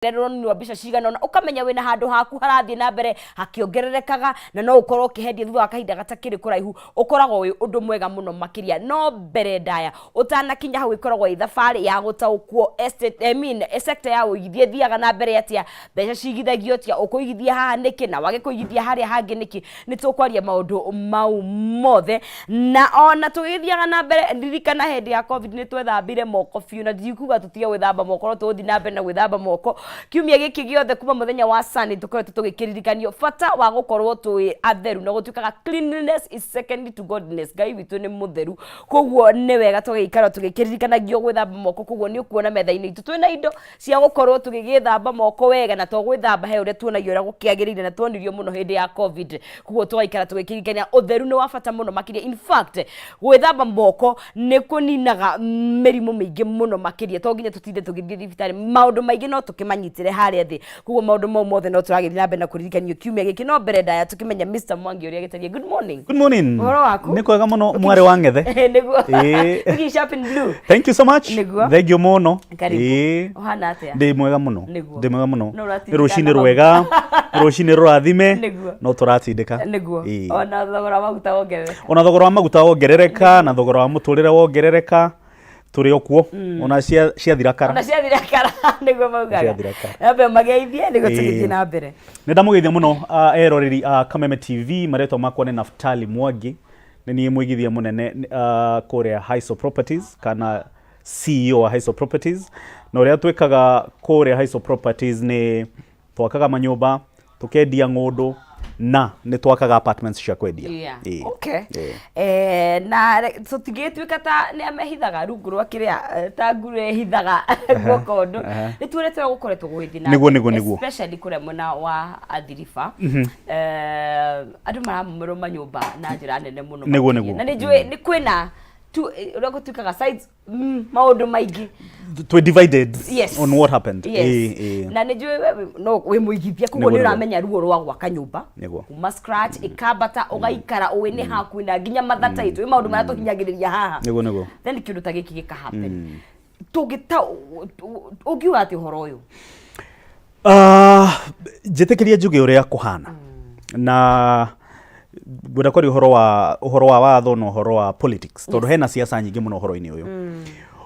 Rũni rwa mbeca cigana ũna, ũkamenya wĩna handũ haku harathiĩ na mbere hakĩongererekaga, na no ũkorwo ũkĩhendia thutha wa kahinda gatakĩrĩ kũraihu, ũkoragwo wĩ ũndũ mwega mũno makĩria. No mbere ndaya ũtanakinya hau, ĩkoragwo ĩ thabarĩ ya gũtaũkwo estate, I mean, sector ya ũigithia ĩthiaga na mbere atĩa, mbeca cigithagio atĩa, ũkũigithia haha nĩkĩ na wage kũigithia harĩa hangĩ nĩkĩ. Nĩ tũkwaria maũndũ mau mothe, na ona tũgĩthiaga na mbere, ririkana hĩndĩ ya COVID nĩ twethambire moko biũ, na ndikuga tũtige gwĩthamba moko, no tũgũthiĩ na mbere na gwĩthamba moko kiumia gĩkĩ gĩothe. Kuma mũthenya wa Sunday tũkoretwo tũgĩkĩririkanio bata wa gũkorwo twĩ atheru, na gũtuĩkaga cleanliness is second to godliness. Ngai witũ nĩ mũtheru, koguo nĩ wega tũgĩikara tũgĩkĩririkanagio gwĩthamba moko. Koguo nĩ ũkuona metha-inĩ itũ twĩna indo cia gũkorwo tũgĩgĩthamba moko wega, na to gwĩthamba, he ũrĩa tuonagio ũrĩa gũkĩagĩrĩire, na tuonirio mũno hĩndĩ ya COVID. Koguo tũgaikara tũgĩkĩririkania ũtheru nĩ wa bata mũno makĩria. In fact, gwĩthamba moko nĩ kũninaga mĩrimũ mĩingĩ mũno makĩria. To nginya tũtinde tũgĩthiĩ thibitarĩ, maũndũ maingĩ no tũkĩmanyitĩre harĩa thĩ. Koguo maũndũ mau mothe no tũragĩthiĩ na mbere na kũririkanio kiumia gĩkĩ. No mbere ndaya tũkĩmenya Mr Mwangi ũrĩa agĩtariĩ. Good morning. Good morning. Ũhoro waku? Nĩ kwega mũno, mwarĩ wa Ng'ethe. Nĩguo. Ĩĩ. Looking sharp in blue. Thank you so much. Nĩguo. Thank you mũno. Karibu. Ĩĩ. Ũhana atĩa? Ndĩ mwega mũno. Nĩguo. Ndĩ mwega mũno. No Nĩ ũratindĩka rũcinĩ na rwega. Nĩ rũcinĩ rũrathime. Nĩguo. No tũratindĩka. Nĩguo. Ĩĩ. Ona thogora wa maguta wongerereka. Ona thogora wa maguta wongerereka na thogora wa mũtũrĩre wongerereka, tũrĩ o kuo. Ona ciathira kara. Ona ciathira kara, nĩguo maugaga. Ciathira kara. Ambe mageithie nĩguo Ĩĩ. tũgĩthiĩ na mbere. Nĩ ndamũgeithia mũno eroreri a Kameme TV. Marĩtwa makwa nĩ Naftali Mwangi, nĩ niĩ mũigithia mũnene kũrĩa Hiso Properties, kana CEO wa Hiso Properties. Na ũrĩa twĩkaga kũrĩa Hiso Properties nĩ twakaga manyũmba, tũkendia ng'ũndũ, na nĩ twakaga apartments cia kwendia. Ĩĩ. Okay. Ĩĩ. Na tũtingĩtuĩka ta nĩ amehithaga rungu rwa kĩrĩa, ta nguru ĩhithaga guoko ũndũ. Nĩ tuonete ũrĩa gũkoretwo gũgĩthiĩ na Nĩguo, mbere, nĩguo. especially kũrĩa mwena wa Athi River. Andũ maramomorwo manyũmba na njĩra nene mũno Nĩguo, makĩria. nĩguo. Na nĩ njũĩ nĩ kwĩna tu ũrĩa gũtuĩkaga sides, maũndũ maingĩ. Twĩ divided on what happened. Yes. Ĩĩ, ĩĩ. Na nĩ njũĩ we no wĩ mũigithia, koguo Nĩguo, nĩ nĩguo. ũramenya ruo rwa gwaka nyũmba kuma scratch, ĩkambata, ũgaikara ũĩ nĩ haku na nginya mathata itũ, maũndũ marĩa tũhinyagĩrĩria haha. Nĩguo, nĩguo. Then kĩndũ ta gĩkĩ gĩka happen, tũngĩta ũngiuga atĩ ũhoro ũyũ? Ah, njĩtĩkĩrie njuge ũrĩa kũhana, na ngwenda kwaria ũhoro wa watho na ũhoro wa politics, tondũ hena siasa nyingĩ mũno ũhoro-inĩ ũyũ.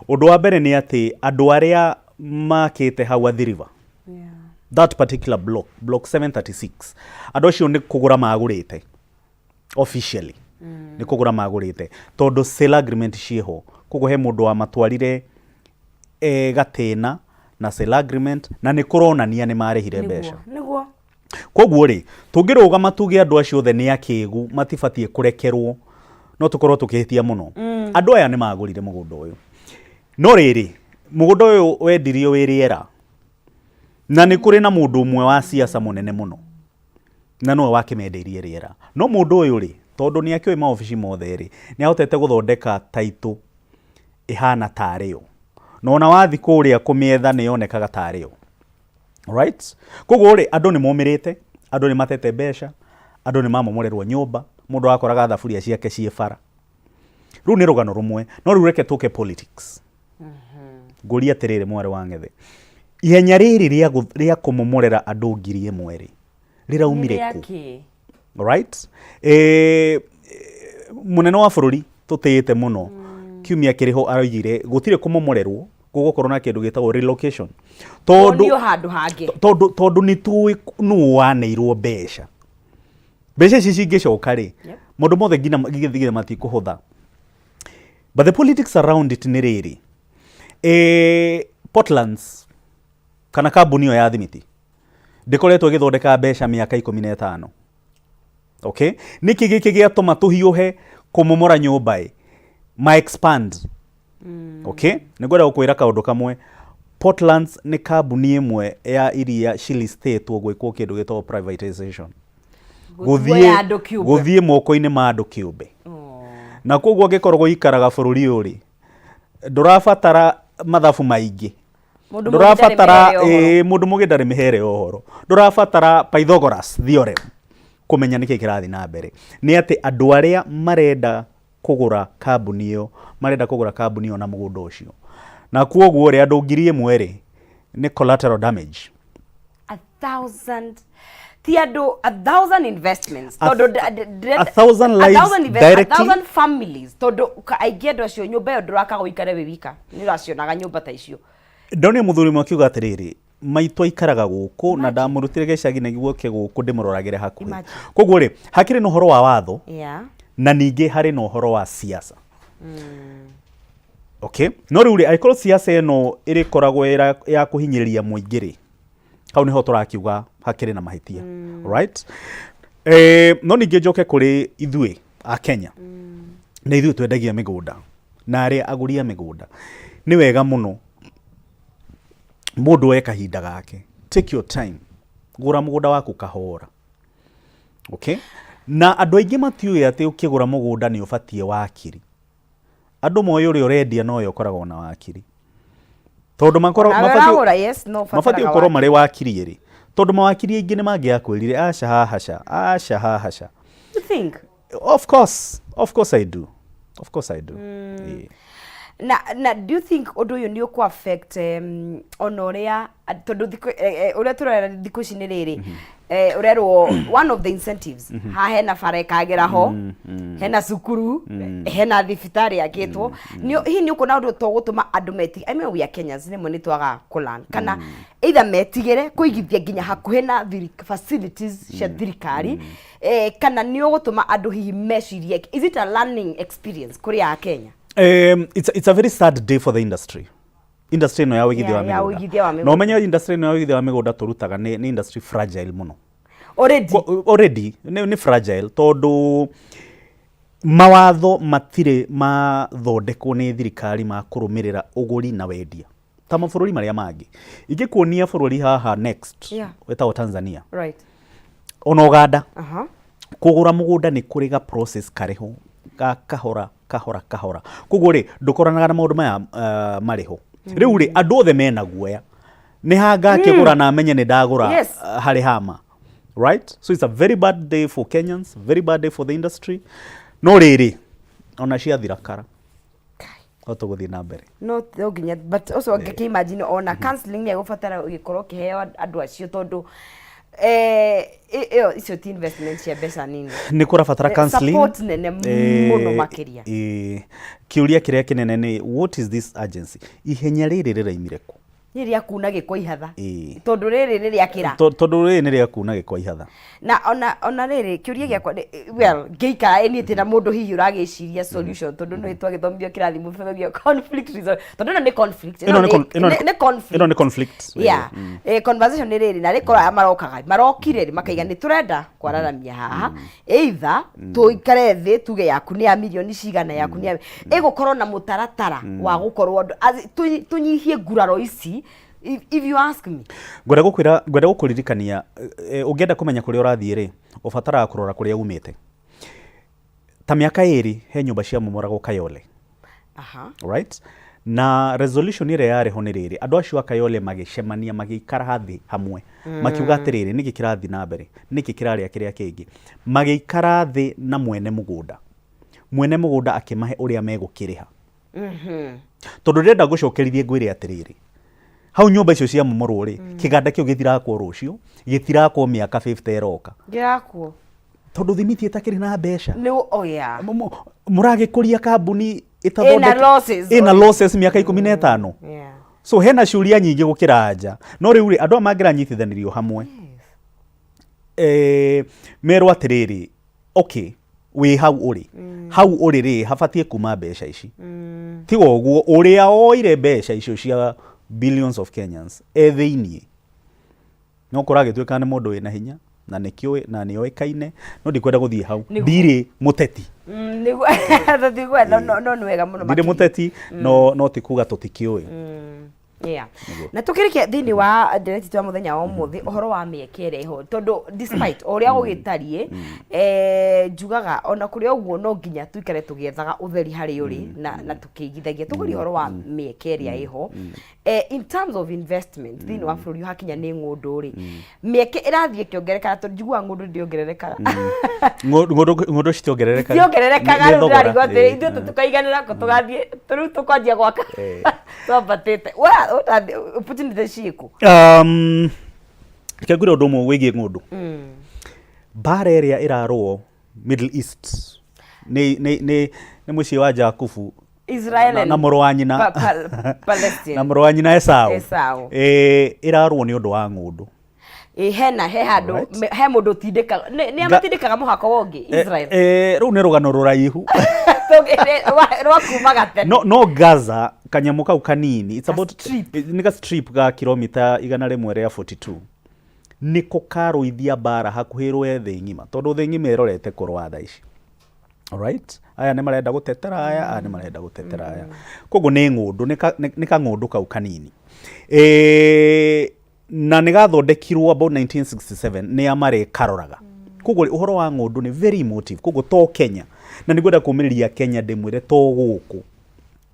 Ũndũ wa mbere nĩ atĩ andũ arĩa makĩte hau Athi River, that particular block, block 736, andũ acio nĩ kũgũra magũrĩte officially, nĩ kũgũra magũrĩte, tondũ sale agreement ciĩho. Koguo he mũndũ wamatwarire gatĩna na sale agreement, na nĩ kũronania nĩ marĩhire mbeca. Koguo rĩ, tũngĩrũgama tuge andũ acio othe nĩ akĩgu, matibatiĩ kũrekerwo, no tũkorwo tũkĩhĩtia mũno. Andũ aya nĩ magũrire mũgũnda ũyũ, no rĩrĩ, mũgũnda ũyũ wendirio wĩ rĩera, na nĩ kũrĩ na mũndũ ũmwe wa siasa mũnene mũno, na nowe wakĩmendeirie rĩera. No mũndũ ũyũ rĩ, tondũ nĩ akĩũĩ maobici mothe rĩ, nĩ ahotete gũthondeka taitũ ĩhana tarĩ yo, na ona wathi kũrĩa kũmĩetha nĩ yonekaga tarĩ yo, right? Koguo rĩ, andũ nĩ momĩrĩte, andũ nĩ matete mbeca, andũ nĩ mamomorerwo nyũmba, mũndũ akoraga thaburia ciake ciĩ bara. Rũu nĩ rũgano rũmwe. No rĩu reke tũke politics. Ngũria atĩrĩrĩ, mwarĩ wa Ng'ethe, ihenya rĩrĩ rĩa kũmomorera andũ 1000 rĩ, rĩraumire kũ? Kĩ? Right, mũnene wa bũrũri tũtĩĩte mũno, kiumia kĩrĩho aroigire gũtirĩ kũmomorerwo, gũgũkorwo na kĩndũ gĩtagwo relocation, tondũ Tuonio handũ hangĩ. Tondũ nĩ tũĩ nũ waneirwo mbeca. Mbeca ici cingĩcoka rĩ, maũndũ mothe nginya githigithe matikũhũtha. But the politics around it nĩ rĩrĩ, Portlands, kana kambuni ĩyo ya thimiti, ndĩkoretwo ĩgĩthondeka mbeca mĩaka 15. Okay, nĩkĩ gĩkĩ gĩatũma tũhiũhe kũmomora nyũmba ĩ ma expand? Okay, nĩ ngwenda gũkwĩra kaũndũ kamwe. Portlands nĩ kambuni ĩmwe ya iria cilistĩtwo gwĩkwo kĩndũ gĩtagwo privatization. Gũtuoya andũ kĩũmbe. Gũthiĩ moko-inĩ ma andũ kĩũmbe. Na koguo angĩkorwo gũikaraga bũrũri ũyũ rĩ, ndũrabatara mathabu maingĩ. Mũndũ mũgĩ ndarĩ Ndũrabatara mĩhere ũhoro. Ĩĩ, mũndũ mũgĩ ndarĩ mĩhere ya ũhoro. Ndũrabatara Pythagoras theorem kũmenya nĩkĩ kĩrathiĩ na mbere. Nĩ atĩ andũ arĩa marenda kũgũra kambuni ĩyo, marenda kũgũra kambuni ĩyo na mũgũnda ũcio, na kwoguo rĩ, andũ 1000 rĩ, nĩ collateral damage. 1000 ti andũ 1000 investments tondũ 1,000 lives directly. 1000 families, tondũ aingĩ andũ acio nyũmba ĩyo ndũrakaga ũikare wĩ wika, nĩ ũracionaga nyũmba ta icio. Ndonire mũthuri ũmwe akiuga atĩrĩrĩ, maitũ aikaraga gũkũ na ndamũrutire gĩcagi nĩguo oke gũkũ ndĩmũroragĩre hakuhĩ. Imagine. Koguo rĩ, hakĩrĩ na ũhoro wa watho na ningĩ harĩ na ũhoro wa siasa. Okay, no rĩu rĩ, angĩkorwo siasa ĩno ĩrĩkoragwo ya kũhinyĩrĩria mũingĩ rĩ, hau nĩho tũrakiuga hakĩrĩ na mahĩtia. Right? No ningĩ njoke kũrĩ ithuĩ a Kenya na ithuĩ twendagia mĩgũnda na arĩa agũri a mĩgũnda, nĩ wega mũno mũndũ oe kahinda gake, take your time, gũra mũgũnda waku kahora. Okay? Na andũ aingĩ matiũĩ atĩ ũkĩgũra mũgũnda nĩ ũbatiĩ wakiri. Andũ moĩ ũrĩa ũrendia nowe ũkoragwo na wakiri. Tondũ Nawe ũragũra, yes, no mabatiĩ ũbataraga gũkorwo wakiri. marĩ wakiri erĩ. Tondũ mawakiri aingĩ nĩ mangĩakwĩrire aca hahaca, aca hahaca. You think? Of course, of course I do. Of course I do. Yeah. Na do you think ũndũ ũyũ nĩ ũkũ affect ona ũrĩa tondũ thikũ ũrĩa tũrera thikũ ici nĩ rĩrĩ, ũrerwo one of the incentives haha hena bara ĩkagĩra ho, hena cukuru, hena thibitarĩ yakĩtwo. Hihi nĩ ũkuona ũndũ to gũtũma andũ meti, I mean, we are Kenyans, rĩmwe nĩ twagaga kũ-learn, kana either metigĩre kũigithia nginya hakuhĩ na facilities cia thirikari, kana nĩ ũgũtũma andũ hihi mecirie, is it a learning experience kũrĩ a Kenya? It's a very sad day for the industry. Industry ĩno ya ũigithia wa Ya mĩgũnda. ũigithia wa mĩgũnda. Na ũmenye industry ĩno ya ũigithia wa mĩgũnda tũrutaga nĩ industry fragile mũno. Already. Already nĩ fragile tondũ mawatho matirĩ mathondekwo nĩ thirikari ma kũrũmĩrĩra ũgũri na wendia ta mabũrũri marĩa mangĩ. Ingĩkuonia bũrũri haha next wĩtagwo Tanzania. Ona Uganda. Kũgũra mũgũnda nĩ kũrĩ ga process karĩho ga kahora kahora kahora. Koguo rĩ, ndũkoranaga na maũndũ maya marĩ ho. Rĩu rĩ, andũ othe mena guoya. Nĩ ha ngakĩgũra na menye nĩ ndagũra, harĩ hama. Right? So it's a very bad day for Kenyans, very bad day for the industry. No rĩrĩ, ona ciathira kara. No tũgũthiĩ na mbere. No, no nginya, but also ngĩkĩ imagine ona counseling nĩ egũbatara ũgĩkorwo ũkĩheo andũ acio tondũ ĩyo icio ti investment cia mbeca nini. Nĩ kũrabatara counseling. Support nene mũno makĩria. Kĩũria kĩrĩa kĩnene nĩ what is this agency? Ihenya rĩrĩ rĩraimire kũ? Nĩ rĩa kuna gĩko ihatha. Tondũ rĩrĩ nĩ rĩa kĩra. Tondũ rĩrĩ nĩ rĩa kuna gĩko ihatha. Na ona rĩrĩ kĩũria gĩakwa nĩ, well, ngĩikara niĩ tĩ na mũndũ hihi ũragĩciria solution, tondũ nĩ twagĩthomithio kĩrathi mũthomithio conflict resolution. Tondũ ĩno nĩ conflict. Ĩno nĩ Nĩ conflict. Ĩno nĩ conflict. Yeah. Conversation nĩ rĩrĩ, na rĩkorwo aya marokaga, marokire rĩ, makaiga nĩ tũrenda kwararamia haha. Either tũikare thĩ tuge yaku nĩ ya mirioni cigana, yaku nĩ ya ĩgũkorwo na mũtaratara wa gũkorwo andũ, as tũnyihie nguraro ici, if you ask me. Ngwenda gũkwĩra, ngwenda gũkũririkania, ũngĩenda kũmenya kũrĩa ũrathiĩ rĩ, ũbataraga kũrora kũrĩa umĩte. Ta mĩaka ĩrĩ he nyũmba ciamomoragwo Kayole. Right? Na resolution ĩrĩa yarĩ ho nĩ rĩrĩ, andũ acio a Kayole magĩcemania, magĩikara thĩ hamwe. Makiuga atĩrĩrĩ, nĩkĩ kĩrathiĩ na mbere? Nĩkĩ kĩrarĩa kĩrĩa kĩngĩ? Magĩikara thĩ na mwene mũgũnda. Mwene mũgũnda akĩmahe ũrĩa megũkĩrĩha. Tondũ ndĩrenda ngũcokerithie ngwĩre atĩrĩrĩ, hau nyũmba icio ciamomorwo rĩ, kĩganda kĩu gĩtirakwo rũciũ, gĩtirakwo mĩaka 50 ĩroka. Gĩrakwo. Tondũ thimiti ĩtakĩrĩ na mbeca. Nĩ, oh yeah. Mũragĩkũria kambuni Ĩna losses. ĩna losses mĩaka ikũmi na ĩtano. So hena ciũria nyingĩ gũkĩra anja. No rĩu rĩ, andũ aya mangĩranyitithanĩrio hamwe. Merwo atĩrĩrĩ, okay, wĩ hau ũrĩ. Hau ũrĩ rĩ, habatiĩ kuma mbeca ici. Tiga ũguo, ũrĩa oire mbeca icio cia billions of Kenyans, e thĩiniĩ. No kũragĩtuĩka nĩ mũndũ wĩna hinya, na nĩkĩũĩ, na nĩoĩkaine, no ndikwenda gũthiĩ hau. Nĩguo. Ndirĩ mũteti. Nĩguo. Tũtikwenda, no nĩ wega mũno Ndirĩ makĩria. mũteti, no ti kuga tũtikĩũĩ. Nĩguo. Na tũkĩrĩkia thĩinĩ wa ndereti ya mũthenya wa ũmũthĩ, ũhoro wa mĩeke ĩrĩa ĩho, tondũ despite o ũrĩa gũgĩtariĩ, njugaga ona kũrĩ ũguo no nginya tũikare tũgĩethaga ũtheri harĩ ũrĩ, na tũkĩigithagia. Tũkũria ũhoro wa mĩeke ĩrĩa ĩho. In terms of investment thĩinĩ wa bũrũri hakinya nĩ ng'ũndũ rĩ, mĩeke ĩrathiĩ ĩkĩongererekaga, tondũ njiguaga ng'ũndũ ndĩongererekaga. Ng'ũndũ citiongererekaga. Citiongererekaga, Nĩ rĩu thogora. ndĩrarigwo atĩrĩ, ithuĩ tũtikaiganĩra kũ tũgathiĩ, rĩu tũkwanjia gwaka. Twambatĩte. Wa, ũtathiĩ, opportunity ciĩkũ? Reke ngwĩre ũndũ ũmwe wĩgiĩ ng'ũndũ. Mbara ĩrĩa ĩrarũo Middle East nĩ nĩ nĩ nĩ mũciĩ wa Jakubu Israel na, and na mũrũ wa nyina Palestine. Na mũrũ wa nyina Esau. Esau. Ĩrarũo nĩ ũndũ wa ng'ũndũ. Ĩ, hena he handũ Alright. he mũndũ ũtindĩkaga nĩ amatindĩkaga mũhako wa ũngĩ Israel. Rũu nĩ rũgano rũraihu. Rwa kuma gatene. No Gaza kanyamũ kau kanini, it's Ka about strip. Nĩ ga strip ga kilomita 142, nĩko karũithia mbara hakuhĩ rũe thĩ ng'ima, tondũ thĩ ng'ima ĩrorete kũrũa thaa ici. Alright, aya nĩ marenda gũtetera aya, aya nĩ marenda gũtetera aya, koguo nĩ ng'ũndũ, nĩ kang'ũndũ kau kanini. Na nĩ gathondekirwo about 1967 nĩ a marĩkaroraga. Koguo ũhoro wa ng'ũndũ nĩ very emotive. Koguo to Kenya, na nĩ ngwenda kũmĩrĩria Kenya ndĩmwĩre to gũkũ,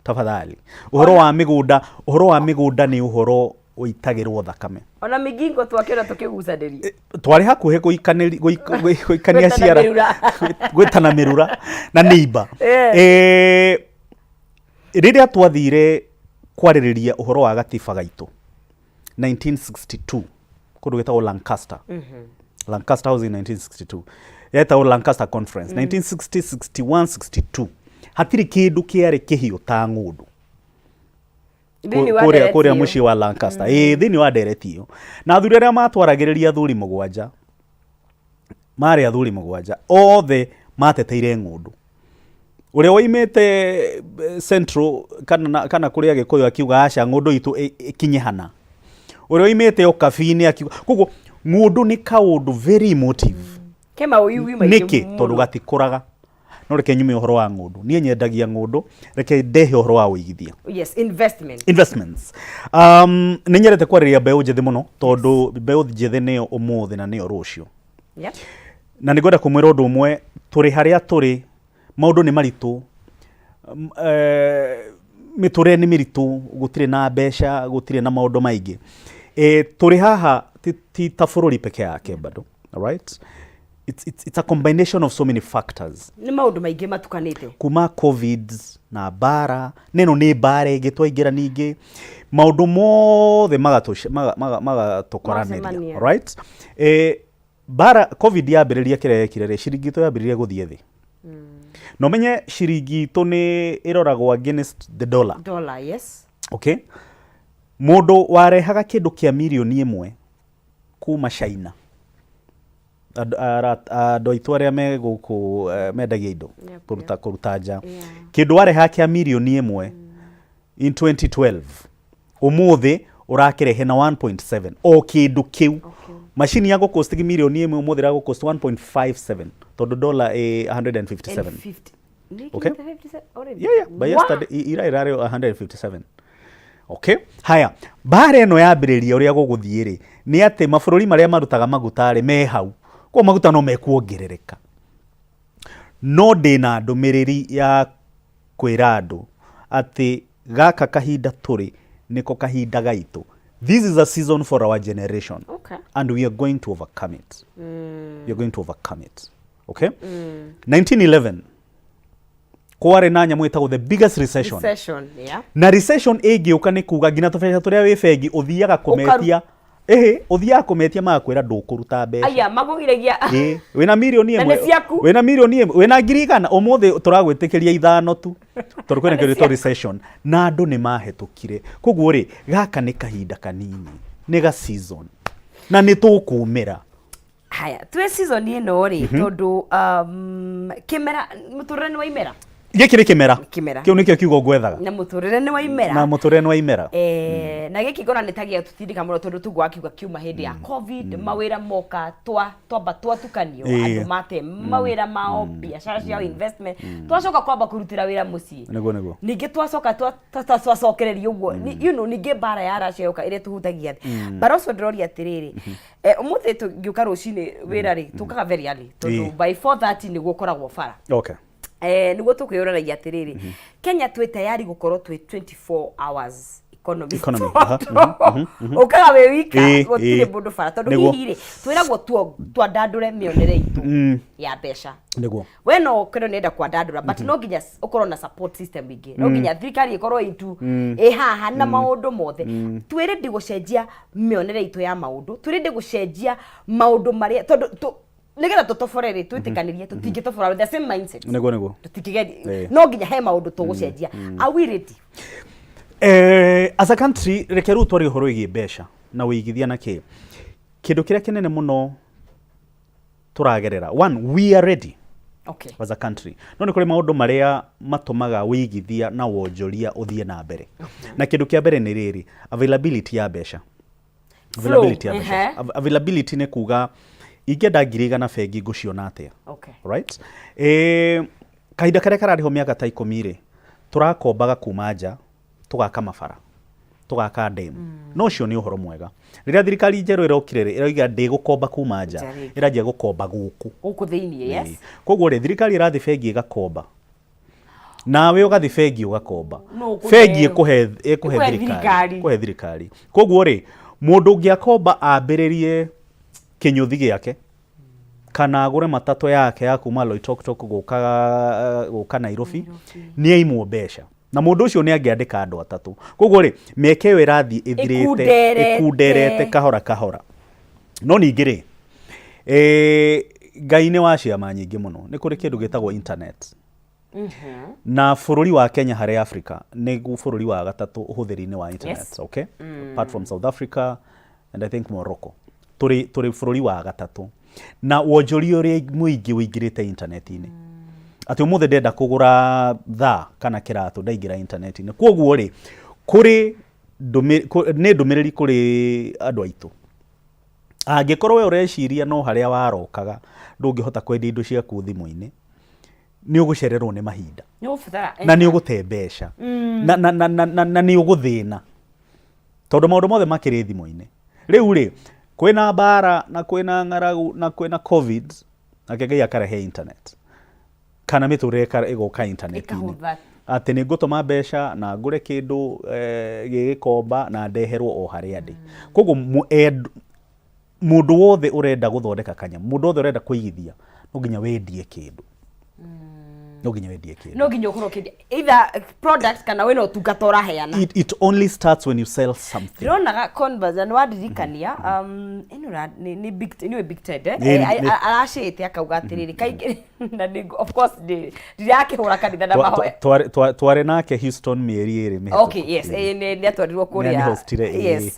tafadhali, ũhoro wa mĩgũnda, ũhoro wa mĩgũnda nĩ ũhoro ũitagĩrwo thakame. Ona Migingo twakĩona tũkĩgucanĩria. Twarĩ hakuhĩ gũikania Gwĩtana ciara. mĩrura. Gwĩtana mĩrura na neighbor. Rĩrĩa twathire kwarĩrĩria ũhoro wa gatiba gaitũ 1962 kũndũ gwĩtagwo Lancaster, Lancaster House in 1962, yetagwo Lancaster Conference, 1960, 61, 62, hatirĩ kĩndũ kĩarĩ kĩhiũ ta ng'ũndũ. Thĩinĩ wa Kũrĩa ndereti kũrĩa ĩyo. Mũciĩ wa Lancaster, ĩĩ, thĩinĩ wa ndereti ĩyo, na athuri arĩa matwaragĩrĩria, athuri mũgwanja marĩ, athuri mũgwanja othe mateteire ng'ũndũ. Ũrĩa woimĩte Central kana kũrĩa Gĩkũyũ akiuga aca, ng'ũndũ itũ ĩkinye hana. Ũrĩa oimĩte ũkabi-inĩ akiuga. Koguo ng'ũndũ nĩ kaũndũ very emotive. Ke maũiwi maingĩ Nĩkĩ? mũno. Tondũ gatikũraga. No reke nyume ũhoro wa ng'ũndũ, niĩ nyendagia ng'ũndũ, reke ndehe ũhoro wa ũigithia. Yes, investment. Investments. Nĩ nyendete kwarĩria mbeũ njĩthĩ mũno, tondũ mbeũ njĩthĩ nĩyo ũmũthĩ na nĩyo rũciũ. Na nĩ ngwenda kũmwĩra ũndũ ũmwe, tũrĩ harĩa tũrĩ, maũndũ nĩ maritũ, mĩtũrĩre nĩ mĩritũ, gũtirĩ na mbeca, gũtirĩ na maũndũ maingĩ. Tũrĩ haha ti ta bũrũri peke yake bado. Alright? It's a combination of so many factors. Nĩ maũndũ maingĩ matukanĩte. Kuma COVID na mbara, na ĩno nĩ mbara ĩngĩ twaingĩra ningĩ, maũndũ mothe magatũkoranĩria. Macemania. Alright? Mbara COVID yambĩrĩria, kĩrĩa yekire rĩ, ciringi itũ yambĩrĩria gũthiĩ thĩ. Na ũmenye ciringi itũ nĩ ĩroragwo against the dollar. Dollar, yes. Okay? Mũndũ warehaga kĩndũ kĩa mirioni 1 kuma China, andũ aitũ arĩa me gũkũ mendagia indo kũruta nja, kĩndũ warehaga kĩa mirioni 1 in 2012, ũmũthĩ ũrakĩrehe na 1.7, o kĩndũ kĩu. Macini ya gũcost mirioni 1, ũmũthĩ ĩragũcost 1.57, tondũ dollar ĩ 157. And 50. Nĩ Okay. ikinyĩte 57 already? Yeah, by yesterday ira ĩrarĩ 157. Okay, haya, mbara ĩno yambĩrĩria, ũrĩa gũgũthiĩ rĩ, nĩ atĩ mabũrũri marĩa marutaga maguta rĩ, me hau koguo maguta no mekuongerereka. No ndĩna ndũmĩrĩri ya kwĩra andũ atĩ gaka kahinda tũrĩ nĩko kahinda gaitũ. This is a season for our generation and we are going to overcome it. We are going to overcome it. Okay, 1911 kwarĩ na nyamũ ĩtagwo the biggest recession. Recession, yeah. Na recession ĩngĩũka, nĩ kuga nginya tũbeca tũrĩa wĩ bengi ũthiaga kũmetia, ĩhĩ, ũthiaga kũmetia magakwĩra ndũkũruta mbeca. Aya makũgiragia. Ĩ, wĩna mirioni Na ĩmwe nĩ ciaku. Wĩna mirioni 1, wĩna 100,000, ũmũthĩ tũragwĩtĩkĩria ithano tu, tondũ kwĩna Na nĩ kĩndũ gĩtagwo ciaku. recession, na andũ nĩ mahĩtũkire. Koguo rĩ, gaka nĩ kahinda kanini, nĩ ga season na nĩ tũkũmĩra. Haya, twĩ season ĩno rĩ, tondũ kĩmera, mũtũrĩre nĩ wa imera. Gĩkĩ nĩ kĩmera. Kĩmera. Kĩu nĩkĩo kiugo ngwethaga. Na mũtũrĩre nĩ wa imera. Na mũtũrĩre nĩ wa imera. Na gĩkĩ ngona nĩ tagia tũtindĩka mũno, tondũ tuguo akiuga kiuma hĩndĩ ya COVID, mawĩra moka twamba twatukanio, andũ mate mawĩra mao, biacara ciao, investment, twacoka kwamba kũrutĩra wĩra mũciĩ. Nĩguo. Ningĩ twacoka twacokereria ũguo. Ningĩ mbara ya Russia yoka ĩrĩa tũhutagia thĩ. But also ndĩroria atĩrĩrĩ, ũmũthĩ tũngĩũka rũcinĩ wĩra rĩ, tũkaga very early, tondũ by 4:30 nĩguo ũkoragwo bara. Nĩguo tũkwĩyũranagia atĩrĩrĩ, Kenya twĩ tayari gũkorwo twĩ 24 hours economist. Economy, aha, Ũkaga wĩ wika, gũtirĩ mũndũ bara, tondũ hihi rĩ, twĩragwo twandandũre mĩonere itũ ya mbeca. We no ũkĩrwo nĩenda kwandandũra, but no nginya ũkorwo na support system ingĩ, no nginya thirikari ĩkorwo itu ĩ haha na maũndũ mothe. Twĩ ready gũcenjia mĩonere itũ ya maũndũ, twĩ ready gũcenjia maũndũ marĩa, tondũ nĩgetha tũtobore rĩ, twĩtĩkanĩrie tũtingĩtobora with the same mindset. Nĩguo. Tũtingĩgeria, no nginya he maũndũ tũgũcenjia. Are we ready? As a country, reke rĩu twarie ũhoro wĩgiĩ mbeca na ũigithia na kĩ. Kĩndũ kĩrĩa kĩnene mũno tũragerera, one, we are ready as a country, no nĩ kũrĩ maũndũ marĩa matũmaga ũigithia na wonjoria ũthiĩ na mbere. Na kĩndũ kĩa mbere nĩ rĩrĩ, availability ya mbeca. Availability ya mbeca. Availability nĩ kuga ingĩenda 100,000 bengi ngũciona atĩa? Right? Kahinda karĩa kararĩho mĩaka ta 10 rĩ, tũrakombaga kuma nja, tũgaka mabara, tũgaka dam. No ũcio nĩ ũhoro mwega. Rĩrĩa thirikari njerũ ĩrokire rĩ, ĩroiga ndĩgũkomba kuma nja, Nja rĩngĩ. Ĩranjia gũkomba gũkũ. Gũkũ thĩinĩ, yes. Koguo rĩ, thirikari ĩrathiĩ bengi ĩgakomba, nawe ũgathiĩ bengi ũgakomba. Nũ ũkũheo? Bengi ĩkũhe ĩkũhe Ĩkũhe thirikari. Thirikari. Ĩkũhe thirikari. Koguo rĩ, mũndũ ũngĩ akomba ambĩrĩrie kĩnyũthi gĩake kana agũre matatũ yake ya kuma Loitoktok gũka Nairobi, nĩ aimwo mbeca, na mũndũ ũcio nĩ angĩandĩka andũ atatũ. Koguo rĩ, mĩeke ĩyo ĩrathiĩ ĩthirĩte, Ĩkunderete. Ĩkunderete kahora kahora. No ningĩ rĩ, Ngai nĩ wa ciama nyingĩ mũno. Nĩ kũrĩ kĩndũ gĩtagwo internet, na bũrũri wa Kenya harĩ Africa nĩguo bũrũri wa gatatũ ũhũthĩri-inĩ wa internet. Okay, apart from South Africa and I think Morocco, tũrĩ bũrũri wa gatatũ na wonjoria ũrĩa mũingĩ ũingĩrĩte internet-inĩ, atĩ ũmũthĩ ndenda kũgũra thaa kana kĩratũ, ndaingĩra internet-inĩ. Koguo rĩ, kũrĩ nĩ ndũmĩrĩri kũrĩ andũ aitũ, angĩkorwo we ũreciria no harĩa warokaga ndũngĩhota kwendia indo ciaku thimũ-inĩ, nĩ ũgũcererwo nĩ mahinda. Nĩ ũgũbatara Na nĩ ũgũte mbeca na nĩ ũgũthĩna, tondũ maũndũ mothe makĩrĩ thimũ-inĩ rĩu rĩ. Kwĩna mbara na kwĩna ng'aragu na kwĩna COVID, nake Ngai akarehe internet kana mĩtũrĩre ĩgoka internet-inĩ. Ĩkahũtha. Atĩ nĩ ngũtũma mbeca na ngũre kĩndũ gĩgĩkomba na ndeherwo o harĩa ndĩ. Koguo mũndũ wothe ũrenda gũthondeka kanyamũ, mũndũ wothe ũrenda kũigithia, no nginya wendie kĩndũ, no nginya wendie kĩndũ. No nginya ũkorwo ũkĩendia either product kana wĩna ũtungata ũraheana. It only starts when you sell something. Ndĩronaga converse na nĩ wandirikania, ĩno nĩ big, nĩwe Big Ted, eh? Aracĩte akauga atĩrĩrĩ, kaingĩ na nĩ of course ndirakĩhũra kanitha na mahoya. Twarĩ nake Houston mĩeri 2 mĩhĩtũku. Okay, yes, nĩ atwarirwo kũrĩa. Nĩamĩhostire, ĩĩ.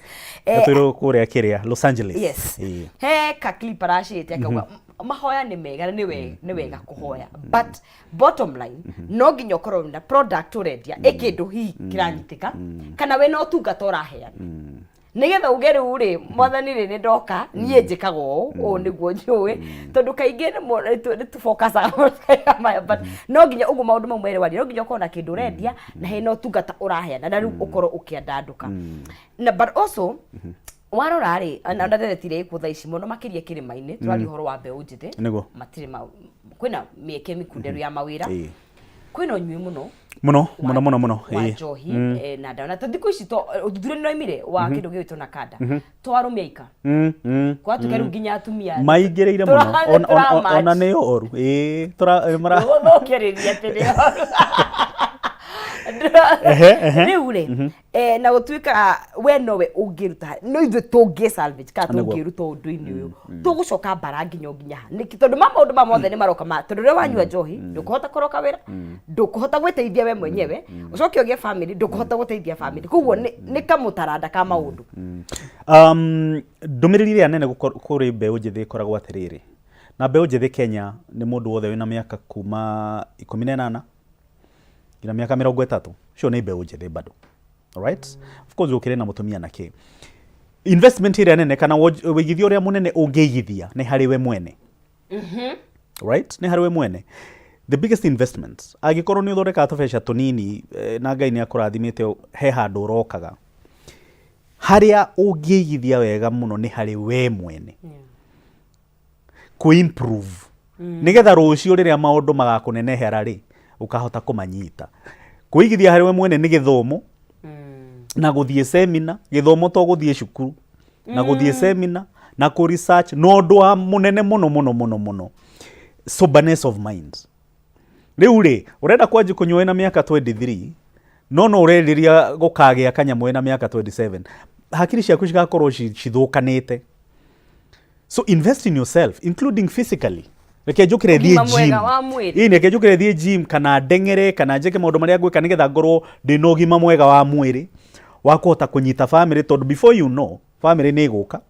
Atwarirwo kũrĩa kĩrĩa Los Angeles. He ka clip aracĩte akauga mahoya nĩ mega na nĩ wega kũhoya, but bottom line no nginya ũkorwo na product ũrendia, ĩ kĩndũ hihi kĩranyitĩka kana wĩna ũtungata ũraheana, nĩgetha uge rĩu rĩ, mwathani rĩ, nĩ ndoka, niĩ njĩkaga ũũ, ũũ nĩguo njũĩ, tondũ kaingĩ nĩ tũbokacaga maya, but no nginya ũguo maũndũ mau merĩ waria, no nginya ũkorwo na kĩndũ ũrendia na hena ũtungata ũraheana, na rĩu ũkorwo ũkĩandandũka. Na but also warora rĩ, na nderetire ĩkuo thaa ici mũno makĩria kĩrĩma-inĩ, tũraria ũhoro wa mbeũ njĩthĩ. Matirĩ ma kwĩna mĩeke mĩkunderu ya mawĩra, kwĩna ũnyui mũno Mũno mũno mũno mũno. Wa njohi na ndawa, na thikũ ici to ũthuthuria nĩ ũraumire wa kĩndũ gĩgwĩtwo na kanda to arũme aika, gwatuĩka rĩu nginya atumia Maingĩrĩire mũno. Ona nĩ oru. Ĩĩ, Gũthũkĩrĩria atĩ nĩ oru. Ehe, ehe. Rĩu rĩ, na gũtuĩka we nowe ũngĩruta, no ithuĩ tũngĩ salvage kana tũngĩruta ũndũ-inĩ ũyũ, tũgũcoka mbara nginya o nginya ha? Nĩkĩ? Tondũ ma maũndũ ma mothe nĩ maroka ma tondũ rĩrĩa wanyua njohi, ndũkũhota kũroka wĩra, ndũkũhota gwĩteithia we mwenyewe, ũcoke ũgĩe family, ndũkũhota gũteithia family. Koguo nĩ kamũtaranda ka maũndũ. Ndũmĩrĩri ĩrĩa nene kũrĩ mbeũ njĩthĩ ĩkoragwo atĩrĩrĩ, na mbeũ njĩthĩ Kenya nĩ mũndũ wothe wĩna mĩaka kuma 18 nginya mĩaka 30, ũcio nĩ mbeũ njĩthĩ bado. Alright? Of course ũkĩrĩ na mũtumia na kĩ. Investment ĩrĩa nene kana wĩigithia ũrĩa mũnene ũngĩigithia nĩ harĩ we mwene. Right? Nĩ harĩ we mwene. The biggest investment, angĩkorwo nĩ ũthondekaga tũbeca tũnini, na Ngai nĩ akũrathimĩte, he handũ ũrokaga. Harĩa ũngĩigithia wega mũno nĩ harĩ we mwene. Kũ improve. Nĩgetha rũciũ rĩrĩa maũndũ magakũnenehera rĩ, ũkahota kũmanyita. Kũigithia harĩ we mwene nĩ gĩthomo. Na gũthiĩ semina, gĩthomo to gũthiĩ cukuru, na gũthiĩ semina na kũ research, na ũndũ wa mũnene mũno mũno mũno mũno, soberness of mind. Rĩu rĩ, ũrenda kwanjia kũnyua wĩna mĩaka 23, no no ũrerirĩria gũkagĩa kanyamũ wĩna mĩaka 27, hakiri ciaku cigakorwo cithũkanĩte. So invest in yourself, including physically. Reke njũkĩre thiĩ Ũgima gym. mwega wa mwĩrĩ. Ĩĩ, reke njũkĩre thiĩ gym kana ndeng'ere kana njĩke maũndũ marĩa ngwĩka nĩgetha ngorwo ndĩna ũgima mwega wa mwĩrĩ wa kũhota kũnyita family, tondũ before you know, family nĩ ĩgũka.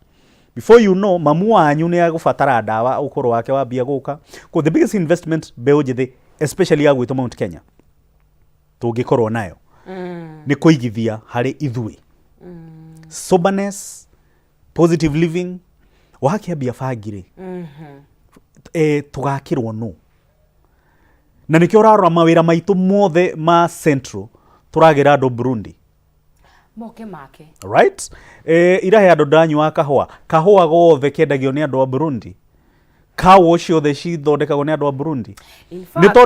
Before you know, mamu wanyu nĩ agũbatara ndawa ũkũrũ wake wambia gũka. Ko the biggest investment mbeũ njĩthĩ, especially ya gwitũ Mount Kenya, tũngĩkorwo nayo nĩ kũigithia harĩ ithuĩ. Soberness, positive living. Wakĩambia bangi rĩ, tũgakĩrwo nũ? Na nĩkĩo ũrarora mawĩra maitũ mothe ma central tũragĩra andũ Burundi moke make. Right? Irahe andũ ndanyua kahũa, kahũa gothe kendagio nĩ andũ a Burundi, kawo ciothe cithondekagwo nĩ andũ a Burundi. In Nĩ fact,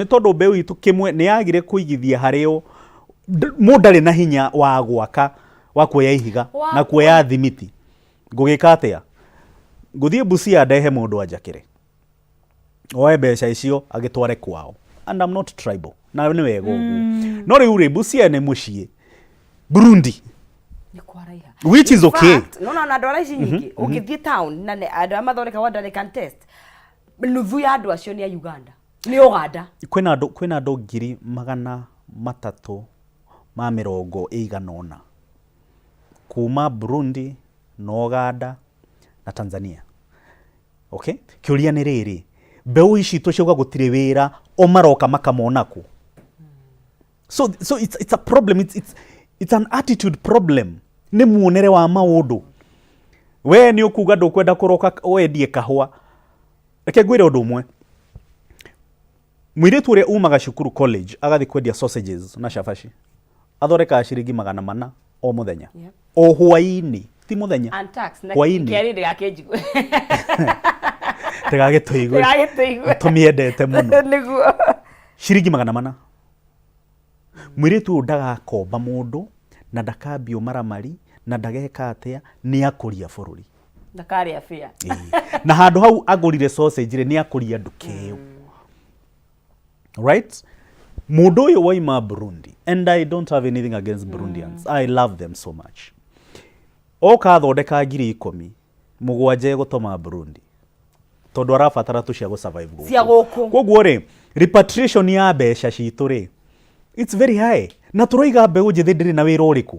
tondũ mbeũ itũ kĩmwe nĩ yagire kũigithia harĩ o. Mũndũ ndarĩ na hinya wa gwaka, wa kuoya ihiga Wa na kuoya thimiti. Ngũgĩka atĩa? Ngũthiĩ Busia ndehe mũndũ anjakĩre, oe mbeca icio agĩtware kwao. And I'm not tribal, na nĩ wega ũguo, no rĩu rĩ, Busia nĩ mũciĩ, Burundi Nĩ kwaraiha. Which is In okay. fact, nona ona andũ arĩa ici nyingĩ ũngĩthiĩ town na andũ arĩa mathondekagwo andũ they can test, nuthu ya andũ acio nĩ a Uganda, nĩ Uganda. Kwĩna andũ 380,000 kuma Burundi na Uganda na Tanzania. Okay, kĩũria nĩ rĩrĩ, mbeũ ici tũciauga gũtirĩ wĩra, o maroka makamona kũ? So it's a problem, it's an attitude problem, nĩ muonere wa maũndũ. We nĩ ũkuga ndũkwenda kũroka wendie kahũa. Reke ngwĩre ũndũ ũmwe, mũirĩtu ũrĩa umaga cukuru, college, agathiĩ kwendia sausages na cabaci, athondekaga ciringi 400 o mũthenya. O hwaĩ-inĩ, ti mũthenya. And tax na Hwaĩ-inĩ. Kĩarĩ ndĩgakĩnjigue. Ndĩgagĩtũigue. Ndĩgagĩtũigue. Tũmĩendete mũno. Nĩguo. Ciringi 400. Mũirĩtu ũyũ ndagakomba mũndũ na ndakambia ũmaramari na ndageka atĩa, nĩ akũria bũrũri. Ndakarĩa bĩa. Ĩĩ. Na handũ hau agũrire sausage rĩ, nĩ akũria nduka ĩyo, right? Mũndũ ũyũ waima Burundi, and I don't have anything against Burundians, I love them so much, oka athondeka 10,000, 7 egũtũma Burundi tondũ arabatara tu cia gũ-survive gũkũ. Cia gũkũ. Koguo rĩ, repatriation ya mbeca citũ rĩ, it's very high. Na tũroiga mbeũ njĩthĩ ndĩrĩ na wĩra ũrĩkũ.